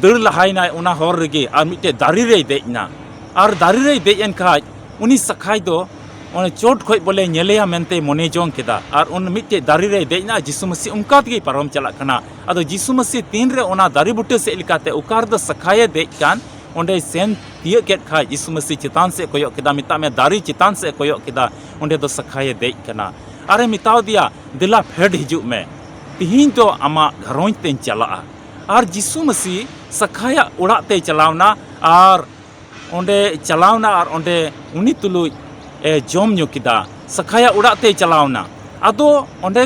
ᱫᱟᱹᱲ ᱞᱟᱦᱟᱭᱮᱱᱟᱭ ᱚᱱᱟ ᱦᱚᱨ ᱨᱮᱜᱮ ᱟᱨ ᱢᱤᱫᱴᱮᱡ ᱫᱟᱨᱮ ᱨᱮᱭ ᱫᱮᱡ ᱮᱱᱟ᱾ ᱟᱨ ᱫᱟᱨᱮ ᱨᱮᱭ ᱫᱮᱡ ᱮᱱ ᱠᱷᱟᱡ ᱩᱱᱤ ᱥᱟᱠᱷᱟᱭ ᱫᱚ ᱚᱱᱮ ᱪᱚᱴ ᱠᱷᱚᱡ ᱵᱚᱞᱮ ᱧᱮᱞᱮᱭᱟ ᱢᱮᱱᱛᱮᱭ ᱢᱚᱱᱮ ᱡᱚᱝ ᱠᱮᱫᱟ᱾ ᱟᱨ ᱩᱱ ᱢᱤᱫᱴᱮᱡ ᱫᱟᱨᱮ ᱨᱮᱭ ᱫᱮᱡ ᱮᱱᱟ, ᱡᱤᱥᱩ ᱢᱟᱹᱥᱤ ᱚᱱᱠᱟ ᱛᱮᱜᱮᱭ ᱯᱟᱨᱚᱢ ᱪᱟᱞᱟᱜ ᱠᱟᱱᱟ᱾ ᱟᱫᱚ ᱡᱤᱥᱩ ᱢᱟᱹᱥᱤ ᱛᱤᱱᱨᱮ ᱚᱱᱟ ᱫᱟᱨᱮ ᱵᱩᱴᱟᱹ ᱥᱮᱫ ᱞᱮᱠᱟᱛᱮ ᱚᱠᱟ ᱨᱮᱫᱚ ᱥᱟᱠᱷᱟᱭᱮ ᱫᱮᱡ ᱠᱟᱱ, ᱚᱸᱰᱮᱭ ᱥᱮᱱ ᱛᱤᱭᱟᱹᱜ ᱠᱮᱫ ᱠᱷᱟᱡ, ᱡᱤᱥᱩ ᱢᱟᱹᱥᱤ ᱪᱮᱛᱟᱱ ᱥᱮᱫ ᱠᱚᱭᱚᱜ ᱠᱮᱫᱟ, ᱢᱮᱛᱟᱜ ᱢᱮ ᱫᱟᱨᱮ ᱪᱮᱛᱟᱱ ᱥᱮᱫ ᱠᱚᱭᱚᱜ ᱠᱮᱫᱟ, ᱚᱸᱰᱮ ᱫᱚ ᱥᱟᱠᱷᱟᱭᱮ ᱫᱮᱡ ᱠᱟᱱᱟ᱾ ᱟᱨᱮ ᱢᱮᱛᱟᱣ ᱫᱮᱭᱟ, "ᱫᱮᱞᱟ ᱯᱷᱮᱰ ᱦᱤᱡᱩᱜ ᱢᱮ, ᱛᱤᱦᱤᱧ ᱫᱚ ᱟᱢᱟᱜ ᱜᱷᱟᱨᱚᱸᱡᱽ ᱛᱮᱧ ᱪᱟᱞᱟᱜᱼᱟ᱾" ᱟᱨ ᱡᱤᱥᱩ ᱢᱟᱹᱥᱤ ᱥᱟᱠᱷᱟᱭᱟᱜ ᱚᱲᱟᱜ ᱛᱮᱭ ᱪᱟᱞᱟᱣᱱᱟ ᱟᱨ ᱚᱸᱰᱮ ᱪᱟᱞᱟᱣᱱᱟ ᱟᱨ ᱚᱸᱰᱮ ᱩᱱᱤ ᱛᱩᱞᱩᱡ ᱮ ᱡᱚᱢ ᱧᱩ ᱠᱮᱫᱟ᱾ ᱥᱟᱠᱷᱟᱭᱟᱜ ᱚᱲᱟᱜ ᱛᱮᱭ ᱪᱟᱞᱟᱣᱱᱟ᱾ ᱟᱫᱚ ᱚᱸᱰᱮ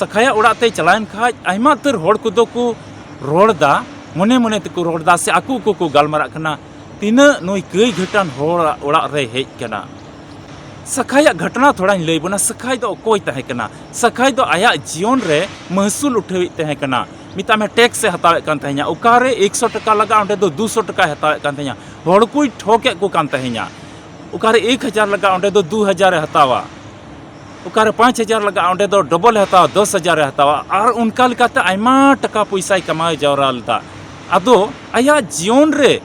ᱥᱟᱠᱷᱟᱭᱟᱜ ᱚᱲᱟᱜ ᱛᱮᱭ ᱪᱟᱞᱟᱣᱮᱱ ᱠᱷᱟᱡ ᱟᱭᱢᱟ ᱩᱛᱟᱹᱨ ᱦᱚᱲ ᱠᱚᱫᱚ ᱠᱚ ᱨᱚᱲ ᱫᱟ, ᱢᱚᱱᱮ ᱢᱚᱱᱮ ᱛᱮᱠᱚ ᱨᱚᱲ ᱫᱟ ᱥᱮ ᱟᱠᱚ ᱟᱠᱚ ᱠᱚ ᱜᱟᱞᱢᱟᱨᱟᱜ ᱠᱟᱱᱟ, "ᱛᱤᱱᱟᱹᱜ ᱱᱩᱭ ᱠᱟᱹᱭ ᱜᱷᱟᱹᱴᱟᱱ ᱦᱚᱲᱟᱜ ᱚᱲᱟᱜ ᱨᱮ ᱦᱮᱡ ᱠᱟᱱᱟ᱾" ᱥᱟᱠᱷᱟᱭᱟᱜ ᱜᱷᱚᱴᱚᱱᱟ ᱛᱷᱚᱲᱟᱧ ᱞᱟᱹᱭ ᱵᱚᱱᱟ᱾ ᱥᱟᱠᱷᱟᱭ ᱫᱚ ᱚᱠᱚᱭ ᱛᱟᱦᱮᱸ ᱠᱟᱱᱟ? ᱥᱟᱠᱷᱟᱭ ᱫᱚ ᱟᱭᱟᱜ ᱡᱤᱭᱚᱱ ᱨᱮ ᱢᱟᱹᱦᱥᱩᱞ ᱩᱴᱷᱟᱹᱣᱤᱡ ᱛᱟᱦᱮᱸ ᱠᱟᱱᱟ᱾ ᱢᱮᱛᱟᱜ ᱢᱮ, ᱴᱮᱠᱥ ᱮ ᱦᱟᱛᱟᱣᱮᱫ ᱠᱟᱱ ᱛᱟᱦᱮᱸᱧᱟ᱾ ᱚᱠᱟᱨᱮ ᱮᱠᱥᱚ ᱴᱟᱠᱟ ᱞᱟᱜᱟᱜᱼᱟ, ᱚᱸᱰᱮ ᱫᱚ ᱫᱩᱥᱚ ᱴᱟᱠᱟᱭ ᱦᱟᱛᱟᱣᱮᱫ ᱠᱟᱱ ᱛᱟᱦᱮᱸᱧᱟ᱾ ᱦᱚᱲ ᱠᱚᱭ ᱴᱷᱚᱠᱮᱫ ᱠᱚ ᱠᱟᱱ ᱛᱟᱦᱮᱸᱧᱟ᱾ ᱚᱠᱟᱨᱮ ᱮᱠ ᱦᱟᱡᱟᱨ ᱞᱟᱜᱟᱜᱼᱟ, ᱚᱸᱰᱮ ᱫᱚ ᱫᱩ ᱦᱟᱡᱟᱨ ᱮ ᱦᱟᱛᱟᱣᱟ᱾ ᱚᱠᱟᱨᱮ ᱯᱟᱸᱪ ᱦᱟᱡᱟᱨ ᱞᱟᱜᱟᱜᱼᱟ, ᱚᱸᱰᱮ ᱫᱚ ᱰᱚᱵᱚᱞ ᱮ ᱦᱟᱛᱟᱣᱟ, ᱫᱚᱥ ᱦᱟᱡᱟᱨ ᱮ ᱦᱟᱛᱟᱣᱟ᱾ ᱟᱨ ᱚᱱᱠᱟ ᱞᱮᱠᱟᱛᱮ ᱟᱭᱢᱟ ᱴᱟᱠᱟ ᱯᱚᱭᱥᱟᱭ ᱠᱟᱢᱟᱣ ᱡᱟᱣᱨᱟ ᱞᱮᱫᱟ᱾ ᱟᱫᱚ ᱟᱭᱟᱜ ᱡᱤᱭᱚᱱ ᱨᱮ,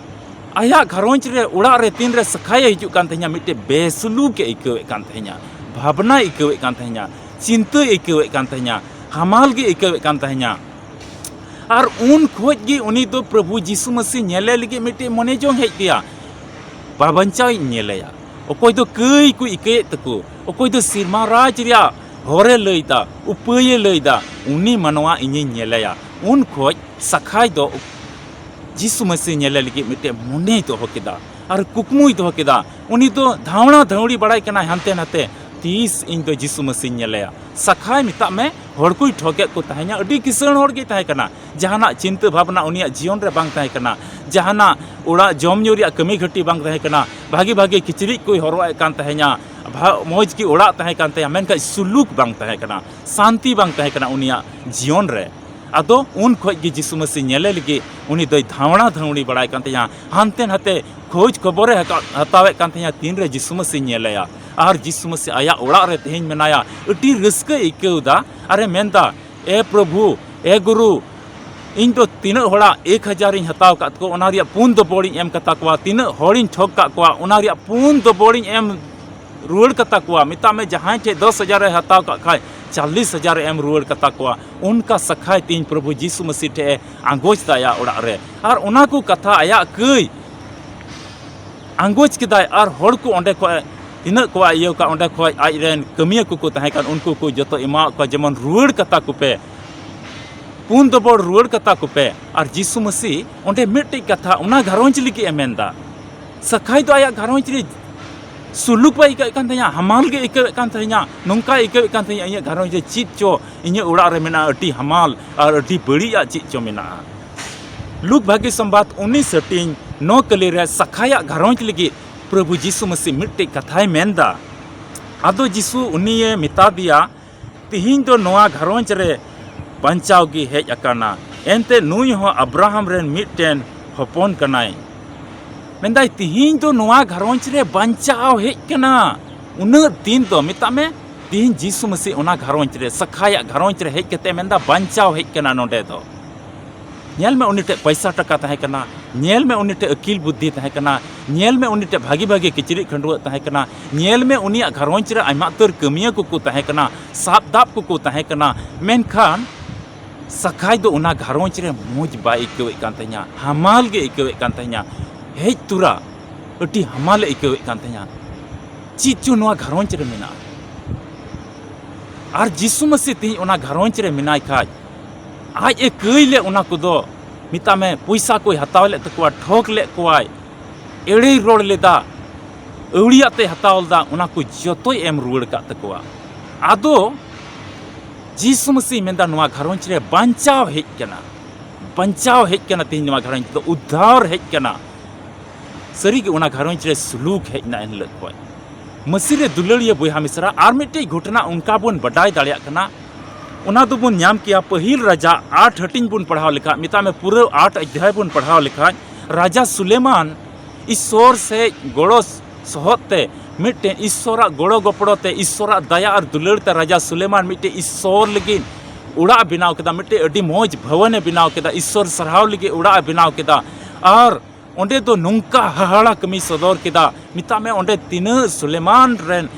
ᱟᱭᱟᱜ ᱜᱷᱟᱨᱚᱸᱡᱽ ᱨᱮ, ᱚᱲᱟᱜ ᱨᱮ ᱛᱤᱱᱨᱮ ᱥᱟᱠᱷᱟᱭᱮ ᱦᱤᱡᱩᱜ ᱠᱟᱱ ᱛᱟᱦᱮᱸᱧᱟ, ᱢᱤᱫᱴᱮᱡ ᱵᱮᱥᱩᱞᱩᱠ ᱮ ᱟᱹᱭᱠᱟᱹᱣᱮᱫ ᱠᱟᱱ ᱛᱟᱦᱮᱸᱧᱟ, ᱵᱷᱟᱵᱽᱱᱟᱭ ᱟᱹᱭᱠᱟᱹᱣᱮᱫ ᱠᱟᱱ ᱛᱟᱦᱮᱸᱧᱟ, ᱪᱤᱱᱛᱟᱹᱭ ᱟᱹᱭᱠᱟᱹᱣᱮᱫ ᱠᱟᱱ ᱛᱟᱦᱮᱸᱧᱟ, ᱦᱟᱢᱟᱞ ᱜᱮ ᱟᱹᱭᱠᱟᱹᱣᱮᱫ ᱠᱟᱱ ᱛᱟᱦᱮᱸᱧᱟ᱾ ᱟᱨ ᱩᱱ ᱠᱷᱚᱡ ᱜᱮ ᱩᱱᱤ ᱫᱚ ᱯᱨᱚᱵᱷᱩ ᱡᱤᱥᱩ ᱢᱟᱹᱥᱤ ᱧᱮᱞᱮ ᱞᱟᱹᱜᱤᱫ ᱢᱤᱫᱴᱮᱡ ᱢᱚᱱᱮ ᱡᱚᱝ ᱦᱮᱡ ᱟᱫᱮᱭᱟ᱾ ᱵᱟᱧᱪᱟᱣᱤᱧ ᱧᱮᱞᱮᱭᱟ᱾ ᱚᱠᱚᱭ ᱫᱚ ᱠᱟᱹᱭ ᱠᱚ ᱤᱠᱟᱹᱭᱮᱫ ᱛᱟᱠᱚ, ᱚᱠᱚᱭ ᱫᱚ ᱥᱮᱨᱢᱟ ᱨᱟᱡᱽ ᱨᱮᱭᱟᱜ ᱦᱚᱨᱮ ᱞᱟᱹᱭᱫᱟ, ᱩᱯᱟᱹᱭᱮ ᱞᱟᱹᱭᱫᱟ, ᱩᱱᱤ ᱢᱟᱱᱣᱟ ᱤᱧᱤᱧ ᱧᱮᱞᱮᱭᱟ᱾ ᱩᱱ ᱠᱷᱚᱡ ᱥᱟᱠᱷᱟᱭ ᱫᱚ ᱡᱤᱥᱩ ᱢᱟᱹᱥᱤ ᱧᱮᱞᱮ ᱞᱟᱹᱜᱤᱫ ᱢᱤᱫᱴᱮᱡ ᱢᱚᱱᱮᱭ ᱫᱚᱦᱚ ᱠᱮᱫᱟ ᱟᱨ ᱠᱩᱠᱢᱩᱭ ᱫᱚᱦᱚ ᱠᱮᱫᱟ᱾ ᱩᱱᱤ ᱫᱚ ᱫᱷᱟᱣᱲᱟ ᱫᱷᱟᱹᱣᱲᱤ ᱵᱟᱲᱟᱭ ᱠᱟᱱᱟᱭ ᱦᱟᱱᱛᱮ ᱱᱟᱛᱮ, ᱛᱤᱥ ᱤᱧ ᱫᱚ ᱡᱤᱥᱩ ᱢᱟᱹᱥᱤᱧ ᱧᱮᱞᱮᱭᱟ᱾ ᱥᱟᱠᱷᱟᱭ ᱢᱮᱛᱟᱜ ᱢᱮ ᱦᱚᱲ ᱠᱚᱭ ᱴᱷᱚᱠᱮᱫ ᱠᱚ ᱛᱟᱦᱮᱸᱧᱟ, ᱟᱹᱰᱤ ᱠᱤᱥᱟᱹᱬ ᱦᱚᱲ ᱜᱮ ᱛᱟᱦᱮᱸ ᱠᱟᱱᱟ, ᱡᱟᱦᱟᱱᱟᱜ ᱪᱤᱱᱛᱟᱹ ᱵᱷᱟᱵᱽᱱᱟ ᱩᱱᱤᱭᱟᱜ ᱡᱤᱭᱚᱱ ᱨᱮ ᱵᱟᱝ ᱛᱟᱦᱮᱸ ᱠᱟᱱᱟ, ᱡᱟᱦᱟᱱᱟᱜ ᱚᱲᱟᱜ ᱡᱚᱢ ᱧᱩ ᱨᱮᱭᱟᱜ ᱠᱟᱹᱢᱤ ᱜᱷᱟᱹᱴᱤ ᱵᱟᱝ ᱛᱟᱦᱮᱸ ᱠᱟᱱᱟ, ᱵᱷᱟᱜᱤ ᱵᱷᱟᱜᱤ ᱠᱤᱪᱨᱤᱡ ᱠᱚᱭ ᱦᱚᱨᱚᱜ ᱮᱫ ᱠᱟᱱ ᱛᱟᱦᱮᱸᱧᱟ, ᱵᱷᱟ-, ᱢᱚᱡᱽ ᱜᱮ ᱚᱲᱟᱜ ᱛᱟᱦᱮᱸ ᱠᱟᱱ ᱛᱟᱭᱟ, ᱢᱮᱱᱠᱷᱟᱱ ᱥᱩᱞᱩᱠ ᱵᱟᱝ ᱛᱟᱦᱮᱸ ᱠᱟᱱᱟ, ᱥᱟᱱᱛᱤ ᱵᱟᱝ ᱛᱟᱦᱮᱸ ᱠᱟᱱᱟ ᱩᱱᱤᱭᱟᱜ ᱡᱤᱭᱚᱱ ᱨᱮ᱾ ᱟᱫᱚ ᱩᱱ ᱠᱷᱚᱡ ᱜᱮ ᱡᱤᱥᱩ ᱢᱟᱹᱥᱤ ᱧᱮᱞᱮ ᱞᱟᱹᱜᱤᱫ ᱩᱱᱤ ᱫᱚᱭ ᱫᱷᱟᱣᱲᱟ ᱫᱷᱟᱹᱣᱲᱤ ᱵᱟᱲᱟᱭ ᱠᱟᱱ ᱛᱟᱦᱮᱸᱭᱟ, ᱦᱟᱱᱛᱮ ᱱᱟᱛᱮ ᱠᱷᱳᱡᱽ ᱠᱷᱚᱵᱚᱨᱮ ᱦᱟᱠᱟ-, ᱦᱟᱛᱟᱣᱮᱫ ᱠᱟᱱ ᱛᱟᱦᱮᱸᱭᱟ, ᱛᱤᱱᱨᱮ ᱡᱤᱥᱩ ᱢᱟᱹᱥᱤ ᱧᱮᱞᱮᱭᱟ᱾ ᱟᱨ ᱡᱤᱥᱩ ᱢᱟᱹᱥᱤ ᱟᱭᱟᱜ ᱚᱲᱟᱜ ᱨᱮ ᱛᱮᱦᱮᱧ ᱢᱮᱱᱟᱭᱟ, ᱟᱹᱰᱤ ᱨᱟᱹᱥᱠᱟᱹᱭ ᱟᱹᱭᱠᱟᱹᱣ ᱮᱫᱟ᱾ ᱟᱨᱮ ᱢᱮᱱᱫᱟ, "ᱮ ᱯᱨᱚᱵᱷᱩ, ᱮ ᱜᱩᱨᱩ, ᱤᱧ ᱫᱚ ᱛᱤᱱᱟᱹᱜ ᱦᱚᱲᱟᱜ ᱮᱠ ᱦᱟᱡᱟᱨ ᱤᱧ ᱦᱟᱛᱟᱣ ᱟᱠᱟᱫ ᱠᱚᱣᱟ, ᱚᱱᱟ ᱨᱮᱭᱟᱜ ᱯᱩᱱ ᱫᱚᱵᱚᱲ ᱤᱧ ᱮᱢ ᱠᱟᱛᱟ ᱠᱚᱣᱟ᱾ ᱛᱤᱱᱟᱹᱜ ᱦᱚᱲᱤᱧ ᱴᱷᱚᱠ ᱠᱟᱜ ᱠᱚᱣᱟ, ᱚᱱᱟ ᱨᱮᱭᱟᱜ ᱯᱩᱱ ᱫᱚᱵᱚᱲ ᱤᱧ ᱮᱢ ᱨᱩᱣᱟᱹᱲ ᱠᱟᱛᱟ ᱠᱚᱣᱟ᱾ ᱢᱮᱛᱟᱜ ᱢᱮ, ᱡᱟᱦᱟᱸᱭ ᱴᱷᱮᱡ ᱫᱚᱥ ᱦᱟᱡᱟᱨ ᱮ ᱦᱟᱛᱟᱣ ᱠᱟᱜ ᱠᱷᱟᱡ, ᱪᱟᱞᱞᱤᱥ ᱦᱟᱡᱟᱨ ᱮ ᱮᱢ ᱨᱩᱣᱟᱹᱲ ᱠᱟᱛᱟ ᱠᱚᱣᱟ᱾ ᱚᱱᱠᱟ ᱥᱟᱠᱷᱟᱭ ᱛᱤᱦᱤᱧ ᱯᱨᱚᱵᱷᱩ ᱡᱤᱥᱩ ᱢᱟᱹᱥᱤ ᱴᱷᱮᱡ ᱮ ᱟᱸᱜᱚᱪ ᱫᱟ ᱟᱭᱟᱜ ᱚᱲᱟᱜ ᱨᱮ᱾ ᱟᱨ ᱚᱱᱟ ᱠᱚ ᱠᱟᱛᱷᱟ, ᱟᱭᱟᱜ ᱠᱟᱹᱭ ᱟᱸᱜᱚᱪ ᱠᱮᱫᱟᱭ, ᱟᱨ ᱦᱚᱲ ᱠᱚ ᱚᱸᱰᱮ ᱠᱷᱚᱡ ᱛᱤᱱᱟᱹᱜ ᱠᱚ ᱤᱭᱟᱹ ᱠᱟᱜ, ᱚᱸᱰᱮ ᱠᱷᱚᱡ ᱟᱡ ᱨᱮᱱ ᱠᱟᱹᱢᱤᱭᱟᱹ ᱠᱚᱠᱚ ᱛᱟᱦᱮᱸ ᱠᱟᱱ, ᱩᱱᱠᱩ ᱠᱚ ᱡᱚᱛᱚ ᱮᱢᱟᱣᱟᱫ ᱠᱚᱣᱟ, ᱡᱮᱢᱚᱱ ᱨᱩᱣᱟᱹᱲ ᱠᱟᱛᱟ ᱠᱚᱯᱮ, ᱯᱩᱱ ᱫᱚᱵᱚᱲ ᱨᱩᱣᱟᱹᱲ ᱠᱟᱛᱟ ᱠᱚᱯᱮ᱾ ᱟᱨ ᱡᱤᱥᱩ ᱢᱟᱹᱥᱤ ᱚᱸᱰᱮ ᱢᱤᱫᱴᱮᱡ ᱠᱟᱛᱷᱟ ᱚᱱᱟ ᱜᱷᱟᱨᱚᱸᱡᱽ ᱞᱟᱹᱜᱤᱫ ᱮ ᱢᱮᱱᱫᱟ᱾ ᱥᱟᱠᱷᱟᱭ ᱫᱚ ᱟᱭᱟᱜ ᱜᱷᱟᱨᱚᱸᱡᱽ ᱨᱮ ᱥᱩᱞᱩᱠ ᱵᱟᱭ ᱟᱹᱭᱠᱟᱹᱣᱮᱫ ᱠᱟᱱ ᱛᱟᱦᱮᱸᱱᱟ, ᱦᱟᱢᱟᱞ ᱜᱮ ᱟᱹᱭᱠᱟᱹᱣᱮᱫ ᱠᱟᱱ ᱛᱟᱦᱮᱸᱱᱟ, ᱱᱚᱝᱠᱟᱭ ᱟᱹᱭᱠᱟᱹᱣᱮᱫ ᱠᱟᱱ ᱛᱟᱦᱮᱸᱱᱟ, ᱤᱧᱟᱹᱜ ᱜᱷᱟᱨᱚᱸᱡᱽ ᱨᱮ ᱪᱮᱫ ᱪᱚ ᱤᱧᱟᱹᱜ ᱚᱲᱟᱜ ᱨᱮ ᱢᱮᱱᱟᱜᱼᱟ, ᱟᱹᱰᱤ ᱦᱟᱢᱟᱞ ᱟᱨ ᱟᱹᱰᱤ ᱵᱟᱹᱲᱤᱡᱟᱜ ᱪᱮᱫ ᱪᱚ ᱢᱮᱱᱟᱜᱼᱟ᱾ ᱞᱩᱠ ᱵᱷᱟᱹᱜᱤ ᱥᱚᱢᱵᱟᱫ ᱩᱱᱤᱥ ᱦᱟᱹᱴᱤᱧ ᱱᱚ ᱠᱟᱹᱞᱤ ᱨᱮ ᱥᱟᱠᱷᱟᱭᱟᱜ ᱜᱷᱟᱨᱚᱸᱡᱽ ᱞᱟᱹᱜᱤᱫ ᱯᱨᱚᱵᱷᱩ ᱡᱤᱥᱩ ᱢᱟᱹᱥᱤ ᱢᱤᱫᱴᱮᱡ ᱠᱟᱛᱷᱟᱭ ᱢᱮᱱᱫᱟ᱾ ᱟᱫᱚ ᱡᱤᱥᱩ ᱩᱱᱤᱭᱮ ᱢᱮᱛᱟ ᱫᱮᱭᱟ, ᱛᱤᱦᱤᱧ ᱫᱚ ᱱᱚᱣᱟ ᱜᱷᱟᱨᱚᱸᱡᱽ ᱨᱮ ᱵᱟᱧᱪᱟᱣ ᱜᱮ ᱦᱮᱡ ᱟᱠᱟᱱᱟ, ᱮᱱᱛᱮ ᱱᱩᱭ ᱦᱚᱸ ᱟᱵᱨᱟᱦᱟᱢ ᱨᱮᱱ ᱢᱤᱫᱴᱮᱱ ᱦᱚᱯᱚᱱ ᱠᱟᱱᱟᱭ᱾ ᱢᱮᱱᱫᱟᱭ, ᱛᱤᱦᱤᱧ ᱫᱚ ᱱᱚᱣᱟ ᱜᱷᱟᱨᱚᱸᱡᱽ ᱨᱮ ᱵᱟᱧᱪᱟᱣ ᱦᱮᱡ ᱠᱟᱱᱟ᱾ ᱩᱱᱟᱹᱜ ᱫᱤᱱ ᱫᱚ, ᱢᱮᱛᱟᱜ ᱢᱮ, ᱛᱤᱦᱤᱧ ᱡᱤᱥᱩ ᱢᱟᱹᱥᱤ ᱚᱱᱟ ᱜᱷᱟᱨᱚᱸᱡᱽ ᱨᱮ, ᱥᱟᱠᱷᱟᱭᱟᱜ ᱜᱷᱟᱨᱚᱸᱡᱽ ᱨᱮ ᱦᱮᱡ ᱠᱟᱛᱮ ᱢᱮᱱᱫᱟ, ᱵᱟᱧᱪᱟᱣ ᱦᱮᱡ ᱠᱟᱱᱟ ᱱᱚᱰᱮ ᱫᱚ᱾ ᱧᱮᱞ ᱢᱮ, ᱩᱱᱤ ᱴᱷᱮᱡ ᱯᱚᱭᱥᱟ ᱴᱟᱠᱟ ᱛᱟᱦᱮᱸ ᱠᱟᱱᱟ, ᱧᱮᱞ ᱢᱮ, ᱩᱱᱤ ᱴᱷᱮᱡ ᱟᱹᱠᱤᱞ ᱵᱩᱫᱽᱫᱷᱤ ᱛᱟᱦᱮᱸ ᱠᱟᱱᱟ, ᱧᱮᱞ ᱢᱮ, ᱩᱱᱤ ᱴᱷᱮᱡ ᱵᱷᱟᱹᱜᱤ ᱵᱷᱟᱹᱜᱤ ᱠᱤᱪᱨᱤᱡ ᱠᱷᱟᱹᱰᱩᱣᱟᱹᱜ ᱛᱟᱦᱮᱸ ᱠᱟᱱᱟ, ᱧᱮᱞ ᱢᱮ, ᱩᱱᱤᱭᱟᱜ ᱜᱷᱟᱨᱚᱸᱡᱽ ᱨᱮ ᱟᱭᱢᱟ ᱩᱛᱟᱹᱨ ᱠᱟᱹᱢᱤᱭᱟᱹ ᱠᱚᱠᱚ ᱛᱟᱦᱮᱸ ᱠᱟᱱᱟ, ᱥᱟᱵ ᱫᱟᱵ ᱠᱚᱠᱚ ᱛᱟᱦᱮᱸ ᱠᱟᱱᱟ᱾ ᱢᱮᱱᱠᱷᱟᱱ ᱥᱟᱠᱷᱟᱭ ᱫᱚ ᱚᱱᱟ ᱜᱷᱟᱨᱚᱸᱡᱽ ᱨᱮ ᱢᱚᱡᱽ ᱵᱟᱭ ᱟᱹᱭᱠᱟᱹᱣᱮᱫ ᱠᱟᱱ ᱛᱟᱦᱮᱸᱱᱟ, ᱦᱟᱢᱟᱞ ᱜᱮ ᱟᱹᱭᱠᱟᱹᱣᱮᱫ ᱠᱟᱱ ᱛᱟᱦᱮᱸᱱᱟ᱾ ᱦᱮᱡ ᱛᱚᱨᱟ ᱟᱹᱰᱤ ᱦᱟᱢᱟᱞᱮ ᱟᱹᱭᱠᱟᱹᱣᱮᱫ ᱠᱟᱱ ᱛᱟᱦᱮᱸᱱᱟ᱾ ᱪᱮᱫ ᱪᱚ ᱱᱚᱣᱟ ᱜᱷᱟᱨᱚᱸᱡᱽ ᱨᱮ ᱢᱮᱱᱟᱜᱼᱟ᱾ ᱟᱨ ᱡᱤᱥᱩ ᱢᱟᱹᱥᱤ ᱛᱮᱦᱮᱧ ᱚᱱᱟ ᱜᱷᱟᱨᱚᱸᱡᱽ ᱨᱮ ᱢᱮᱱᱟᱭ ᱠᱷᱟᱡ, ᱟᱡ ᱮ ᱠᱟᱹᱭ ᱞᱮᱫ ᱚᱱᱟ ᱠᱚᱫᱚ, ᱢᱮᱛᱟᱜ ᱢᱮ, ᱯᱚᱭᱥᱟ ᱠᱚᱭ ᱦᱟᱛᱟᱣ ᱞᱮᱫ ᱛᱟᱠᱚᱣᱟ, ᱴᱷᱚᱠ ᱞᱮᱫ ᱠᱚᱣᱟᱭ, ᱮᱲᱮᱭ ᱨᱚᱲ ᱞᱮᱫᱟ, ᱟᱹᱣᱲᱤᱭᱟᱜ ᱛᱮᱭ ᱦᱟᱛᱟᱣ ᱞᱮᱫᱟ, ᱚᱱᱟ ᱠᱚ ᱡᱚᱛᱚᱭ ᱮᱢ ᱨᱩᱣᱟᱹᱲ ᱟᱠᱟᱫ ᱛᱟᱠᱚᱣᱟ᱾ ᱟᱫᱚ ᱡᱤᱥᱩ ᱢᱟᱹᱥᱤ ᱢᱮᱱᱫᱟ, ᱱᱚᱣᱟ ᱜᱷᱟᱨᱚᱸᱡᱽ ᱨᱮ ᱵᱟᱧᱪᱟᱣ ᱦᱮᱡ ᱠᱟᱱᱟ, ᱵᱟᱧᱪᱟᱣ ᱦᱮᱡ ᱠᱟᱱᱟ, ᱛᱮᱦᱮᱧ ᱱᱚᱣᱟ ᱜᱷᱟᱨᱚᱸᱡᱽ ᱫᱚ ᱩᱫᱽᱫᱷᱟᱨ ᱦᱮᱡ ᱠᱟᱱᱟ᱾ ᱥᱟᱹᱨᱤᱜᱮ ᱚᱱᱟ ᱜᱷᱟᱨᱚᱸᱡᱽ ᱨᱮ ᱥᱩᱞᱩᱠ ᱦᱮᱡ ᱮᱱᱟ ᱮᱱ ᱦᱤᱞᱳᱜ ᱠᱷᱚᱱ᱾ ᱢᱟᱹᱥᱤ ᱨᱮ ᱫᱩᱞᱟᱹᱲᱤᱭᱟᱹ ᱵᱚᱭᱦᱟ ᱢᱤᱥᱨᱟ, ᱟᱨ ᱢᱤᱫᱴᱮᱡ ᱜᱷᱚᱴᱚᱱᱟ ᱚᱱᱠᱟ ᱵᱚᱱ ᱵᱟᱰᱟᱭ ᱫᱟᱲᱮᱭᱟᱜ ᱠᱟᱱᱟ, ᱚᱱᱟ ᱫᱚᱵᱚᱱ ᱧᱟᱢ ᱠᱮᱭᱟ ᱯᱟᱹᱦᱤᱞ ᱨᱟᱡᱟ ᱟᱴ ᱦᱟᱹᱴᱤᱧ ᱵᱚᱱ ᱯᱟᱲᱦᱟᱣ ᱞᱮᱠᱷᱟᱡ, ᱢᱮᱛᱟᱜ ᱢᱮ ᱯᱩᱨᱟᱹ ᱟᱴ ᱚᱫᱷᱭᱟᱭ ᱵᱚᱱ ᱯᱟᱲᱦᱟᱣ ᱞᱮᱠᱷᱟᱡ, ᱨᱟᱡᱟ ᱥᱩᱞᱮᱢᱟᱱ ᱤᱥᱥᱚᱨ ᱥᱮ ᱜᱚᱲᱚ ᱥᱚᱦᱚᱫ ᱛᱮ, ᱢᱤᱫᱴᱮᱱ ᱤᱥᱥᱚᱨᱟᱜ ᱜᱚᱲᱚ ᱜᱚᱯᱚᱲᱚ ᱛᱮ, ᱤᱥᱥᱚᱨᱟᱜ ᱫᱟᱭᱟ ᱟᱨ ᱫᱩᱞᱟᱹᱲ ᱛᱮ ᱨᱟᱡᱟ ᱥᱩᱞᱮᱢᱟᱱ ᱢᱤᱫᱴᱮᱱ ᱤᱥᱥᱚᱨ ᱞᱟᱹᱜᱤᱫ ᱚᱲᱟᱜ ᱮ ᱵᱮᱱᱟᱣ ᱠᱮᱫᱟ, ᱢᱤᱫᱴᱮᱡ ᱟᱹᱰᱤ ᱢᱚᱡᱽ ᱵᱷᱚᱵᱚᱱ ᱮ ᱵᱮᱱᱟᱣ ᱠᱮᱫᱟ, ᱤᱥᱥᱚᱨ ᱥᱟᱨᱦᱟᱣ ᱞᱟᱹᱜᱤᱫ ᱚᱲᱟᱜ ᱮ ᱵᱮᱱᱟᱣ ᱠᱮᱫᱟ᱾ ᱟᱨ ᱚᱸᱰᱮ ᱫᱚ ᱱᱚᱝᱠᱟ ᱦᱟᱦᱟᱲᱟ ᱠᱟᱹᱢᱤ ᱥᱚᱫᱚᱨ ᱠᱮᱫᱟ, ᱢᱮᱛᱟᱜ ᱢᱮ ᱚᱸᱰᱮ ᱛᱤᱱᱟᱹᱜ ᱥᱩᱞᱮᱢᱟᱱ ᱨᱮᱱ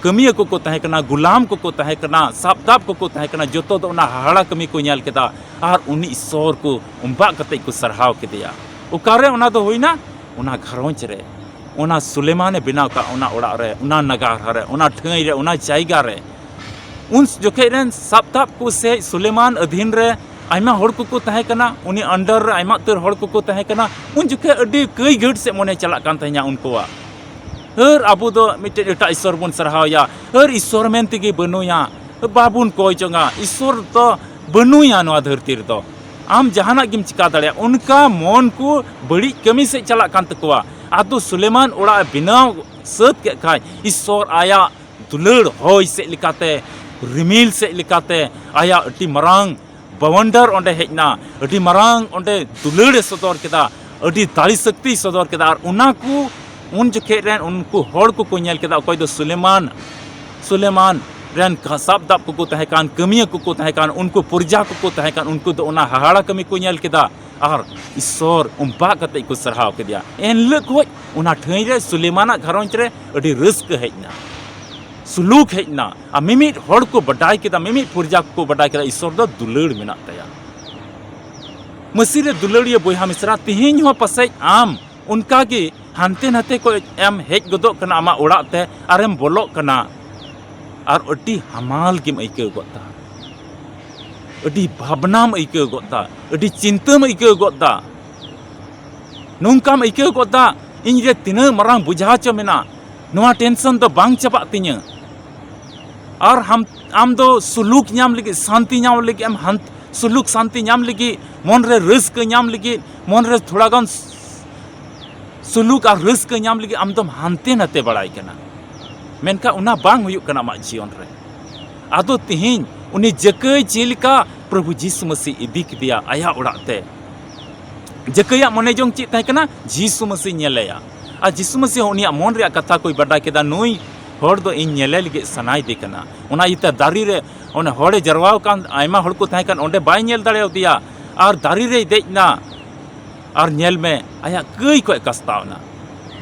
ᱠᱟᱹᱢᱤᱭᱟᱹ ᱠᱚᱠᱚ ᱛᱟᱦᱮᱸ ᱠᱟᱱᱟ, ᱜᱩᱞᱟᱢ ᱠᱚᱠᱚ ᱛᱟᱦᱮᱸ ᱠᱟᱱᱟ, ᱥᱟᱵᱫᱟᱵ ᱠᱚᱠᱚ ᱛᱟᱦᱮᱸ ᱠᱟᱱᱟ, ᱡᱚᱛᱚ ᱫᱚ ᱚᱱᱟ ᱦᱟᱦᱟᱲᱟ ᱠᱟᱹᱢᱤ ᱠᱚ ᱧᱮᱞ ᱠᱮᱫᱟ᱾ ᱟᱨ ᱩᱱᱤ ᱤᱥᱥᱚᱨ ᱠᱚ ᱚᱵᱟᱜ ᱠᱟᱛᱮ ᱠᱚ ᱥᱟᱨᱦᱟᱣ ᱠᱮᱫᱮᱭᱟ᱾ ᱚᱠᱟᱨᱮ ᱚᱱᱟ ᱫᱚ ᱦᱩᱭᱱᱟ? ᱚᱱᱟ ᱜᱷᱟᱨᱚᱸᱡᱽ ᱨᱮ, ᱚᱱᱟ ᱥᱩᱞᱮᱢᱟᱱᱮ ᱵᱮᱱᱟᱣ ᱠᱟᱜ ᱚᱱᱟ ᱚᱲᱟᱜ ᱨᱮ, ᱚᱱᱟ ᱱᱟᱜᱟᱨ ᱨᱮ, ᱚᱱᱟ ᱴᱷᱟᱹᱭ ᱨᱮ, ᱚᱱᱟ ᱡᱟᱭᱜᱟ ᱨᱮ᱾ ᱩᱱ ᱡᱚᱠᱷᱮᱡ ᱨᱮᱱ ᱥᱟᱵᱫᱟᱵ ᱠᱚ ᱥᱮ ᱥᱩᱞᱮᱢᱟᱱ ᱟᱹᱫᱷᱤᱱ ᱨᱮ ᱟᱭᱢᱟ ᱦᱚᱲ ᱠᱚᱠᱚ ᱛᱟᱦᱮᱸ ᱠᱟᱱᱟ, ᱩᱱᱤ under ᱨᱮ ᱟᱭᱢᱟ ᱩᱛᱟᱹᱨ ᱦᱚᱲ ᱠᱚᱠᱚ ᱛᱟᱦᱮᱸ ᱠᱟᱱᱟ᱾ ᱩᱱ ᱡᱚᱠᱷᱮᱡ ᱟᱹᱰᱤ ᱠᱟᱹᱭ ᱜᱷᱟᱹᱴ ᱥᱮᱫ ᱢᱚᱱᱮ ᱪᱟᱞᱟᱜ ᱠᱟᱱ ᱛᱟᱦᱮᱸᱱᱟ ᱩᱱᱠᱩᱣᱟᱜ᱾ ᱦᱟᱹᱨ, ᱟᱵᱚ ᱫᱚ ᱢᱤᱫᱴᱮᱱ ᱮᱴᱟᱜ ᱤᱥᱥᱚᱨ ᱵᱚᱱ ᱥᱟᱨᱦᱟᱣᱮᱭᱟ, ᱦᱟᱹᱨ, ᱤᱥᱥᱚᱨ ᱢᱮᱱ ᱛᱮᱜᱮ ᱵᱟᱹᱱᱩᱭᱟ, ᱵᱟᱵᱚᱱ ᱠᱚᱭ ᱡᱚᱝᱟ, ᱤᱥᱥᱚᱨ ᱫᱚ ᱵᱟᱹᱱᱩᱭᱟ ᱱᱚᱣᱟ ᱫᱷᱟᱹᱨᱛᱤ ᱨᱮᱫᱚ᱾ ᱟᱢ ᱡᱟᱦᱟᱱᱟᱜ ᱜᱮᱢ ᱪᱤᱠᱟ ᱫᱟᱲᱮᱭᱟᱜᱼᱟ, ᱚᱱᱠᱟ ᱢᱚᱱ ᱠᱚ ᱵᱟᱹᱲᱤᱡ ᱠᱟᱹᱢᱤ ᱥᱮᱫ ᱪᱟᱞᱟᱜ ᱠᱟᱱ ᱛᱟᱠᱚᱣᱟ᱾ ᱟᱫᱚ ᱥᱩᱞᱮᱢᱟᱱ ᱚᱲᱟᱜ ᱮ ᱵᱮᱱᱟᱣ ᱥᱟᱹᱛ ᱠᱮᱫ ᱠᱷᱟᱡ, ᱤᱥᱥᱚᱨ ᱟᱭᱟᱜ ᱫᱩᱞᱟᱹᱲ ᱦᱚᱭ ᱥᱮᱫ ᱞᱮᱠᱟᱛᱮ, ᱨᱤᱢᱤᱞ ᱥᱮᱫ ᱞᱮᱠᱟᱛᱮ, ᱟᱭᱟᱜ ᱟᱹᱰᱤ ᱢᱟᱨᱟᱝ ᱵᱟᱣᱟᱱᱰᱟᱨ ᱚᱸᱰᱮ ᱦᱮᱡ ᱮᱱᱟ, ᱟᱹᱰᱤ ᱢᱟᱨᱟᱝ ᱚᱸᱰᱮ ᱫᱩᱞᱟᱹᱲ ᱮ ᱥᱚᱫᱚᱨ ᱠᱮᱫᱟ, ᱟᱹᱰᱤ ᱫᱟᱲᱮ ᱥᱚᱠᱛᱤᱭ ᱥᱚᱫᱚᱨ ᱠᱮᱫᱟ᱾ ᱟᱨ ᱚᱱᱟ ᱠᱚ ᱩᱱ ᱡᱚᱠᱷᱮᱡ ᱨᱮᱱ ᱩᱱᱠᱩ ᱦᱚᱲ ᱠᱚᱠᱚ ᱧᱮᱞ ᱠᱮᱫᱟ, ᱚᱠᱚᱭ ᱫᱚ ᱥᱩᱞᱮᱢᱟᱱ, ᱥᱩᱞᱮᱢᱟᱱ ᱨᱮᱱ ᱥᱟᱵ ᱫᱟᱵ ᱠᱚᱠᱚ ᱛᱟᱦᱮᱸ ᱠᱟᱱ, ᱠᱟᱹᱢᱤᱭᱟᱹ ᱠᱚᱠᱚ ᱛᱟᱦᱮᱸ ᱠᱟᱱ, ᱩᱱᱠᱩ ᱯᱨᱚᱡᱟ ᱠᱚᱠᱚ ᱛᱟᱦᱮᱸ ᱠᱟᱱ, ᱩᱱᱠᱩ ᱫᱚ ᱚᱱᱟ ᱦᱟᱦᱟᱲᱟ ᱠᱟᱹᱢᱤ ᱠᱚ ᱧᱮᱞ ᱠᱮᱫᱟ᱾ ᱟᱨ ᱤᱥᱥᱚᱨ ᱚᱵᱟᱜ ᱠᱟᱛᱮ ᱠᱚ ᱥᱟᱨᱦᱟᱣ ᱠᱮᱫᱮᱭᱟ᱾ ᱮᱱ ᱦᱤᱞᱳᱜ ᱠᱷᱚᱡ ᱚᱱᱟ ᱴᱷᱟᱹᱭ ᱨᱮ ᱥᱩᱞᱮᱢᱟᱱᱟᱜ ᱜᱷᱟᱨᱚᱸᱡᱽ ᱨᱮ ᱟᱹᱰᱤ ᱨᱟᱹᱥᱠᱟᱹ ᱦᱮᱡ ᱮᱱᱟ, ᱥᱩᱞᱩᱠ ᱦᱮᱡ ᱮᱱᱟ᱾ ᱟᱨ ᱢᱤᱢᱤᱫ ᱦᱚᱲ ᱠᱚ ᱵᱟᱰᱟᱭ ᱠᱮᱫᱟ, ᱢᱤᱢᱤᱫ ᱯᱨᱚᱡᱟ ᱠᱚᱠᱚ ᱵᱟᱰᱟᱭ ᱠᱮᱫᱟ ᱤᱥᱥᱚᱨ ᱫᱚ ᱫᱩᱞᱟᱹᱲ ᱢᱮᱱᱟᱜ ᱛᱟᱭᱟ᱾ ᱢᱟᱹᱥᱤ ᱨᱮ ᱫᱩᱞᱟᱹᱲᱤᱭᱟᱹ ᱵᱚᱭᱦᱟ ᱢᱤᱥᱨᱟ, ᱛᱮᱦᱮᱧ ᱦᱚᱸ ᱯᱟᱥᱮᱡ ᱟᱢ ᱚᱱᱠᱟ ᱜᱮ ᱦᱟᱱᱛᱮ ᱱᱟᱛᱮ ᱠᱷᱚᱡ ᱮᱢ ᱦᱮᱡ ᱜᱚᱫᱚᱜ ᱠᱟᱱᱟ ᱟᱢᱟᱜ ᱚᱲᱟᱜ ᱛᱮ, ᱟᱨᱮᱢ ᱵᱚᱞᱚᱜ ᱠᱟᱱᱟ, ᱟᱨ ᱟᱹᱰᱤ ᱦᱟᱢᱟᱞ ᱜᱮᱢ ᱟᱹᱭᱠᱟᱹᱣ ᱜᱚᱫ ᱫᱟ, ᱟᱹᱰᱤ ᱵᱷᱟᱵᱽᱱᱟᱢ ᱟᱹᱭᱠᱟᱹᱣ ᱜᱚᱫ ᱫᱟ, ᱟᱹᱰᱤ ᱪᱤᱱᱛᱟᱹᱢ ᱟᱹᱭᱠᱟᱹᱣ ᱜᱚᱫ ᱫᱟ᱾ ᱱᱚᱝᱠᱟᱢ ᱟᱹᱭᱠᱟᱹᱣ ᱜᱚᱫ ᱫᱟ, ᱤᱧ ᱨᱮ ᱛᱤᱱᱟᱹᱜ ᱢᱟᱨᱟᱝ ᱵᱩᱡᱷᱟ ᱪᱚ ᱢᱮᱱᱟᱜ, ᱱᱚᱣᱟ tension ᱫᱚ ᱵᱟᱝ ᱪᱟᱵᱟᱜ ᱛᱤᱧᱟᱹ᱾ ᱟᱨ ᱟᱢ, ᱟᱢ ᱫᱚ ᱥᱩᱞᱩᱠ ᱧᱟᱢ ᱞᱟᱹᱜᱤᱫ, ᱥᱟᱱᱛᱤ ᱧᱟᱢ ᱞᱟᱹᱜᱤᱫ ᱮᱢ ᱦᱟᱱ-, ᱥᱩᱞᱩᱠ ᱥᱟᱱᱛᱤ ᱧᱟᱢ ᱞᱟᱹᱜᱤᱫ, ᱢᱚᱱ ᱨᱮ ᱨᱟᱹᱥᱠᱟᱹ ᱧᱟᱢ ᱞᱟᱹᱜᱤᱫ, ᱢᱚᱱ ᱨᱮ ᱛᱷᱚᱲᱟ ᱜᱟᱱ ᱥᱩᱞᱩᱠ ᱟᱨ ᱨᱟᱹᱥᱠᱟᱹ ᱧᱟᱢ ᱞᱟᱹᱜᱤᱫ ᱟᱢ ᱫᱚᱢ ᱦᱟᱱᱛᱮ ᱱᱟᱛᱮ ᱵᱟᱲᱟᱭ ᱠᱟᱱᱟ᱾ ᱢᱮᱱᱠᱷᱟᱱ ᱚᱱᱟ ᱵᱟᱝ ᱦᱩᱭᱩᱜ ᱠᱟᱱᱟ ᱟᱢᱟᱜ ᱡᱤᱭᱚᱱ ᱨᱮ᱾ ᱟᱫᱚ ᱛᱮᱦᱮᱧ ᱩᱱᱤ ᱡᱟᱹᱠᱟᱹᱭ ᱪᱮᱫ ᱞᱮᱠᱟ ᱯᱨᱚᱵᱷᱩ ᱡᱤᱥᱩ ᱢᱟᱹᱥᱤ ᱤᱫᱤ ᱠᱮᱫᱮᱭᱟ ᱟᱭᱟᱜ ᱚᱲᱟᱜ ᱛᱮ᱾ ᱡᱟᱹᱠᱟᱹᱭᱟᱜ ᱢᱚᱱᱮ ᱡᱚᱝ ᱪᱮᱫ ᱛᱟᱦᱮᱸ ᱠᱟᱱᱟ? ᱡᱤᱥᱩ ᱢᱟᱹᱥᱤ ᱧᱮᱞᱮᱭᱟ᱾ ᱟᱨ ᱡᱤᱥᱩ ᱢᱟᱹᱥᱤ ᱦᱚᱸ ᱩᱱᱤᱭᱟᱜ ᱢᱚᱱ ᱨᱮᱭᱟᱜ ᱠᱟᱛᱷᱟ ᱠᱚᱭ ᱵᱟᱰᱟᱭ ᱠᱮᱫᱟ, ᱱᱩᱭ ᱦᱚᱲ ᱫᱚ ᱤᱧ ᱧᱮᱞᱮ ᱞᱟᱹᱜᱤᱫ ᱥᱟᱱᱟᱭᱮᱫᱮ ᱠᱟᱱᱟ᱾ ᱚᱱᱟ ᱤᱭᱟᱹᱛᱮ ᱫᱟᱨᱮ ᱨᱮ ᱚᱱᱮ ᱦᱚᱲᱮ ᱡᱟᱨᱣᱟ ᱟᱠᱟᱱ ᱟᱭᱢᱟ ᱦᱚᱲ ᱠᱚ ᱛᱟᱦᱮᱸ ᱠᱟᱱ, ᱚᱸᱰᱮ ᱵᱟᱭ ᱧᱮᱞ ᱫᱟᱲᱮᱭᱟᱫᱮᱭᱟ ᱟᱨ ᱫᱟᱨᱮ ᱨᱮᱭ ᱫᱮᱡ ᱮᱱᱟ᱾ ᱟᱨ ᱧᱮᱞ ᱢᱮ, ᱟᱭᱟᱜ ᱠᱟᱹᱭ ᱠᱷᱚᱱ ᱠᱟᱥᱛᱟᱣ ᱮᱱᱟ᱾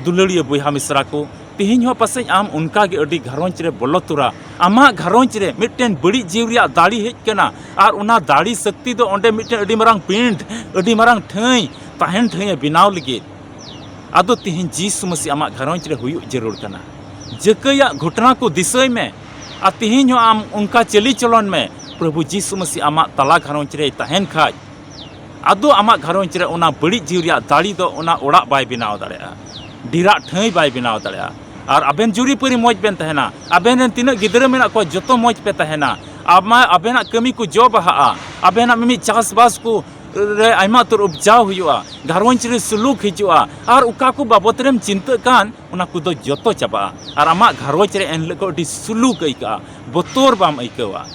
ᱫᱩᱞᱟᱹᱲᱤᱭᱟᱹ ᱵᱚᱭᱦᱟ ᱢᱤᱥᱨᱟ ᱠᱚ, ᱛᱮᱦᱮᱧ ᱦᱚᱸ ᱯᱟᱥᱮᱡ ᱟᱢ ᱚᱱᱠᱟ ᱜᱮ ᱟᱹᱰᱤ ᱜᱷᱟᱨᱚᱸᱡᱽ ᱨᱮ ᱵᱚᱞᱚ ᱛᱚᱨᱟ ᱟᱢᱟᱜ ᱜᱷᱟᱨᱚᱸᱡᱽ ᱨᱮ ᱢᱤᱫᱴᱮᱱ ᱵᱟᱹᱲᱤᱡ ᱡᱤᱣᱤ ᱨᱮᱭᱟᱜ ᱫᱟᱲᱮ ᱦᱮᱡ ᱠᱟᱱᱟ᱾ ᱟᱨ ᱚᱱᱟ ᱫᱟᱲᱮ ᱥᱚᱠᱛᱤ ᱫᱚ ᱚᱸᱰᱮ ᱢᱤᱫᱴᱮᱱ ᱟᱹᱰᱤ ᱢᱟᱨᱟᱝ ᱯᱤᱸᱰ, ᱟᱹᱰᱤ ᱢᱟᱨᱟᱝ ᱴᱷᱟᱹᱭ, ᱛᱟᱦᱮᱱ ᱴᱷᱟᱹᱭ ᱮ ᱵᱮᱱᱟᱣ ᱞᱟᱹᱜᱤᱫ᱾ ᱟᱫᱚ ᱛᱮᱦᱮᱧ ᱡᱤᱥᱩ ᱢᱟᱹᱥᱤ ᱟᱢᱟᱜ ᱜᱷᱟᱨᱚᱸᱡᱽ ᱨᱮ ᱦᱩᱭᱩᱜ ᱡᱟᱹᱨᱩᱲ ᱠᱟᱱᱟ᱾ ᱡᱟᱹᱠᱟᱹᱭᱟᱜ ᱜᱷᱚᱴᱚᱱᱟ ᱠᱚ ᱫᱤᱥᱟᱹᱭ ᱢᱮ᱾ ᱟᱨ ᱛᱮᱦᱮᱧ ᱦᱚᱸ ᱟᱢ ᱚᱱᱠᱟ ᱪᱟᱹᱞᱤ ᱪᱚᱞᱚᱱ ᱢᱮ᱾ ᱯᱨᱚᱵᱷᱩ ᱡᱤᱥᱩ ᱢᱟᱹᱥᱤ ᱟᱢᱟᱜ ᱛᱟᱞᱟ ᱜᱷᱟᱨᱚᱸᱡᱽ ᱨᱮᱭ ᱛᱟᱦᱮᱱ ᱠᱷᱟᱡ, ᱟᱫᱚ ᱟᱢᱟᱜ ᱜᱷᱟᱨᱚᱸᱡᱽ ᱨᱮ ᱚᱱᱟ ᱵᱟᱹᱲᱤᱡ ᱡᱤᱣᱤ ᱨᱮᱭᱟᱜ ᱫᱟᱲᱮ ᱫᱚ ᱚᱱᱟ ᱚᱲᱟᱜ ᱵᱟᱭ ᱵᱮᱱᱟᱣ ᱫᱟᱲᱮᱭᱟᱜᱼᱟ, ᱰᱮᱨᱟᱜ ᱴᱷᱟᱹᱭ ᱵᱟᱭ ᱵᱮᱱᱟᱣ ᱫᱟᱲᱮᱭᱟᱜᱼᱟ᱾ ᱟᱨ ᱟᱵᱮᱱ ᱡᱩᱨᱤᱯᱟᱹᱨᱤ ᱢᱚᱡᱽ ᱵᱮᱱ ᱛᱟᱦᱮᱱᱟ, ᱟᱵᱮᱱ ᱨᱮᱱ ᱛᱤᱱᱟᱹᱜ ᱜᱤᱫᱽᱨᱟᱹ ᱢᱮᱱᱟᱜ ᱠᱚᱣᱟ ᱡᱚᱛᱚ ᱢᱚᱡᱽ ᱯᱮ ᱛᱟᱦᱮᱱᱟ, ᱟᱢᱟ-, ᱟᱵᱮᱱᱟᱜ ᱠᱟᱹᱢᱤ ᱠᱚ ᱡᱚ ᱵᱟᱦᱟᱜᱼᱟ, ᱟᱵᱮᱱᱟᱜ ᱢᱤᱢᱤᱫ ᱪᱟᱥᱵᱟᱥ ᱠᱚ ᱨᱮ ᱟᱭᱢᱟ ᱩᱛᱟᱹᱨ ᱩᱯᱡᱟᱣ ᱦᱩᱭᱩᱜᱼᱟ, ᱜᱷᱟᱨᱚᱸᱡᱽ ᱨᱮ ᱥᱩᱞᱩᱠ ᱦᱤᱡᱩᱜᱼᱟ, ᱟᱨ ᱚᱠᱟ ᱠᱚ ᱵᱟᱵᱚᱛ ᱨᱮᱢ ᱪᱤᱱᱛᱟᱹᱜ ᱠᱟᱱ ᱚᱱᱟ ᱠᱚᱫᱚ ᱡᱚᱛᱚ ᱪᱟᱵᱟᱜᱼᱟ᱾ ᱟᱨ ᱟᱢᱟᱜ ᱜᱷᱟᱨᱚᱸᱡᱽ ᱨᱮ ᱮᱱᱦᱤᱞᱳᱜ ᱠᱷᱚᱱ ᱟᱹᱰᱤ ᱥᱩᱞᱩᱠ ᱟᱹᱭᱠᱟᱹᱜᱼᱟ, ᱵᱚᱛᱚᱨ ᱵᱟᱢ ᱟᱹᱭᱠᱟᱹᱣᱟ᱾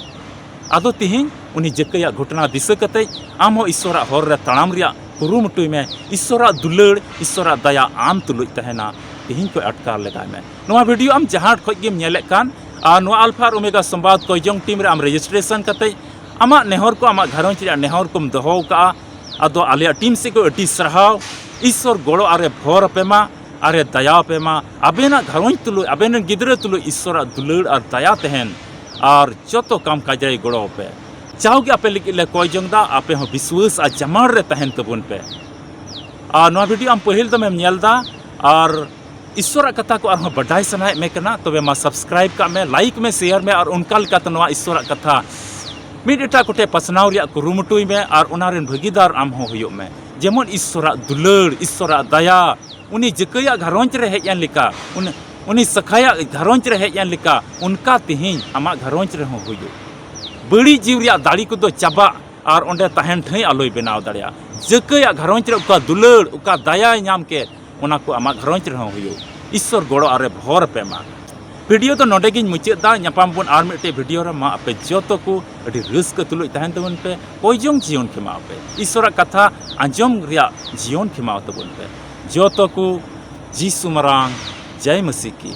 ᱟᱫᱚ ᱛᱤᱦᱤᱧ ᱩᱱᱤ ᱡᱟᱹᱠᱟᱹᱭᱟᱜ ᱜᱷᱚᱴᱚᱱᱟ ᱫᱤᱥᱟᱹ ᱠᱟᱛᱮ ᱟᱢ ᱦᱚᱸ ᱤᱥᱥᱚᱨᱟᱜ ᱦᱚᱨ ᱨᱮ ᱛᱟᱲᱟᱢ ᱨᱮᱭᱟᱜ ᱠᱩᱨᱩᱢᱩᱴᱩᱭ ᱢᱮ᱾ ᱤᱥᱥᱚᱨᱟᱜ ᱫᱩᱞᱟᱹᱲ, ᱤᱥᱥᱚᱨᱟᱜ ᱫᱟᱭᱟ ᱟᱢ ᱛᱩᱞᱩᱡ ᱛᱟᱦᱮᱱᱟ᱾ ᱛᱤᱦᱤᱧ ᱠᱷᱚᱱ ᱟᱴᱠᱟᱨ ᱞᱮᱜᱟᱭ ᱢᱮ᱾ ᱱᱚᱣᱟ ᱵᱷᱤᱰᱤᱭᱳ ᱟᱢ ᱡᱟᱦᱟᱸ ᱠᱷᱚᱡ ᱜᱮᱢ ᱧᱮᱞᱮᱫ ᱠᱟᱱ, ᱟᱨ ᱱᱚᱣᱟ ᱟᱞᱯᱷᱟ ᱟᱨ ᱳᱢᱮᱜᱟ ᱥᱚᱢᱵᱟᱫ ᱠᱚᱭᱡᱚᱝ ᱴᱤᱢ ᱨᱮ ᱟᱢ ᱨᱮᱡᱤᱥᱴᱨᱮᱥᱚᱱ ᱠᱟᱛᱮ ᱟᱢᱟᱜ ᱱᱮᱦᱚᱨ ᱠᱚ, ᱟᱢᱟᱜ ᱜᱷᱟᱨᱚᱸᱡᱽ ᱨᱮᱭᱟᱜ ᱱᱮᱦᱚᱨ ᱠᱚᱢ ᱫᱚᱦᱚ ᱟᱠᱟᱫᱼᱟ᱾ ᱟᱫᱚ ᱟᱞᱮᱭᱟᱜ ᱴᱤᱢ ᱥᱮᱫ ᱠᱷᱚᱱ ᱟᱹᱰᱤ ᱥᱟᱨᱦᱟᱣ᱾ ᱤᱥᱥᱚᱨ ᱜᱚᱲᱚ ᱟᱨᱮ ᱵᱷᱚᱨ ᱟᱯᱮ ᱢᱟ, ᱟᱨᱮ ᱫᱟᱭᱟ ᱟᱯᱮ ᱢᱟ᱾ ᱟᱵᱮᱱᱟᱜ ᱜᱷᱟᱨᱚᱸᱡᱽ ᱛᱩᱞᱩᱡ, ᱟᱵᱮᱱ ᱨᱮᱱ ᱜᱤᱫᱽᱨᱟᱹ ᱛᱩᱞᱩᱡ ᱤᱥᱥᱚᱨᱟᱜ ᱫᱩᱞᱟᱹᱲ ᱟᱨ ᱫᱟᱭᱟ ᱛᱟᱦᱮᱱ, ᱟᱨ ᱡᱚᱛᱚ ᱠᱟᱢ ᱠᱟᱡᱽ ᱨᱮᱭ ᱜᱚᱲᱚ ᱟᱯᱮ᱾ ᱡᱟᱣᱜᱮ ᱟᱯᱮ ᱞᱟᱹᱜᱤᱫ ᱞᱮ ᱠᱚᱭ ᱡᱚᱝ ᱫᱟ, ᱟᱯᱮ ᱦᱚᱸ ᱵᱤᱥᱣᱟᱹᱥ ᱟᱨ ᱡᱟᱢᱟᱲ ᱨᱮ ᱛᱟᱦᱮᱱ ᱛᱟᱵᱚᱱ ᱯᱮ᱾ ᱟᱨ ᱱᱚᱣᱟ ᱵᱷᱤᱰᱤᱭᱳ ᱟᱢ ᱯᱟᱹᱦᱤᱞ ᱫᱚᱢᱮᱢ ᱧᱮᱞ ᱫᱟ, ᱟᱨ ᱤᱥᱥᱚᱨᱟᱜ ᱠᱟᱛᱷᱟ ᱠᱚ ᱟᱨᱦᱚᱸ ᱵᱟᱰᱟᱭ ᱥᱟᱱᱟᱭᱮᱫ ᱢᱮ ᱠᱟᱱᱟ, ᱛᱚᱵᱮ ᱢᱟ subscribe ᱠᱟᱜ ᱢᱮ, like ᱢᱮ, share ᱢᱮ, ᱟᱨ ᱚᱱᱠᱟ ᱞᱮᱠᱟᱛᱮ ᱱᱚᱣᱟ ᱤᱥᱥᱚᱨᱟᱜ ᱠᱟᱛᱷᱟ ᱢᱤᱫ ᱮᱴᱟᱜ ᱠᱚᱴᱷᱮᱱ ᱯᱟᱥᱱᱟᱣ ᱨᱮᱭᱟᱜ ᱠᱩᱨᱩᱢᱩᱴᱩᱭ ᱢᱮ, ᱟᱨ ᱚᱱᱟ ᱨᱮᱱ ᱵᱷᱟᱹᱜᱤᱫᱟᱨ ᱟᱢ ᱦᱚᱸ ᱦᱩᱭᱩᱜ ᱢᱮ᱾ ᱡᱮᱢᱚᱱ ᱤᱥᱥᱚᱨᱟᱜ ᱫᱩᱞᱟᱹᱲ, ᱤᱥᱥᱚᱨᱟᱜ ᱫᱟᱭᱟ, ᱩᱱᱤ ᱡᱟᱹᱠᱟᱹᱭᱟᱜ ᱜᱷᱟᱨᱚᱸᱡᱽ ᱨᱮ ᱦᱮᱡ ᱮᱱ ᱞᱮᱠᱟ, ᱩᱱᱤ, ᱩᱱᱤ ᱥᱟᱠᱷᱟᱭᱟᱜ ᱜᱷᱟᱨᱚᱸᱡᱽ ᱨᱮ ᱦᱮᱡ ᱮᱱ ᱞᱮᱠᱟ, ᱚᱱᱠᱟ ᱛᱮᱦᱮᱧ ᱟᱢᱟᱜ ᱜᱷᱟᱨᱚᱸᱡᱽ ᱨᱮᱦᱚᱸ ᱦᱩᱭᱩᱜ᱾ ᱵᱟᱹᱲᱤᱡ ᱡᱤᱣᱤ ᱨᱮᱭᱟᱜ ᱫᱟᱲᱮ ᱠᱚᱫᱚ ᱪᱟᱵᱟᱜ, ᱟᱨ ᱚᱸᱰᱮ ᱛᱟᱦᱮᱱ ᱴᱷᱟᱹᱭ ᱟᱞᱚᱭ ᱵᱮᱱᱟᱣ ᱫᱟᱲᱮᱭᱟᱜ᱾ ᱡᱟᱹᱠᱟᱹᱭᱟᱜ ᱜᱷᱟᱨᱚᱸᱡᱽ ᱨᱮ ᱚᱠᱟ ᱫᱩᱞᱟᱹᱲ, ᱚᱠᱟ ᱫᱟᱭᱟᱭ ᱧᱟᱢ ᱠᱮᱫ, ᱚᱱᱟ ᱠᱚ ᱟᱢᱟᱜ ᱜᱷᱟᱨᱚᱸᱡᱽ ᱨᱮᱦᱚᱸ ᱦᱩᱭᱩᱜ᱾ ᱤᱥᱥᱚᱨ ᱜᱚᱲᱚ ᱟᱨᱮ ᱵᱷᱚᱨ ᱟᱯᱮ ᱢᱟ᱾ ᱵᱷᱤᱰᱤᱭᱳ ᱫᱚ ᱱᱚᱰᱮ ᱜᱤᱧ ᱢᱩᱪᱟᱹᱫ ᱫᱟ᱾ ᱧᱟᱯᱟᱢ ᱵᱚᱱ ᱟᱨ ᱢᱤᱫᱴᱮᱡ ᱵᱷᱤᱰᱤᱭᱳ ᱨᱮ᱾ ᱢᱟ ᱟᱯᱮ ᱡᱚᱛᱚ ᱠᱚ ᱟᱹᱰᱤ ᱨᱟᱹᱥᱠᱟᱹ ᱛᱩᱞᱩᱡ ᱛᱟᱦᱮᱱ ᱛᱟᱵᱚᱱ ᱯᱮ᱾ ᱠᱚᱭ ᱡᱚᱝ ᱡᱤᱭᱚᱱ ᱠᱷᱮᱢᱟᱣ ᱯᱮ᱾ ᱤᱥᱥᱚᱨᱟᱜ ᱠᱟᱛᱷᱟ ᱟᱸᱡᱚᱢ ᱨᱮᱭᱟᱜ ᱡᱤᱭᱚᱱ ᱠᱷᱮᱢᱟᱣ ᱛᱟᱵᱚᱱ ᱯᱮ᱾ ᱡᱚᱛᱚ ᱠᱚ ᱡᱤᱥᱩ ᱢᱟᱨᱟᱝ, ᱡᱟᱭ ᱢᱟᱹᱥᱤ ᱠᱤ᱾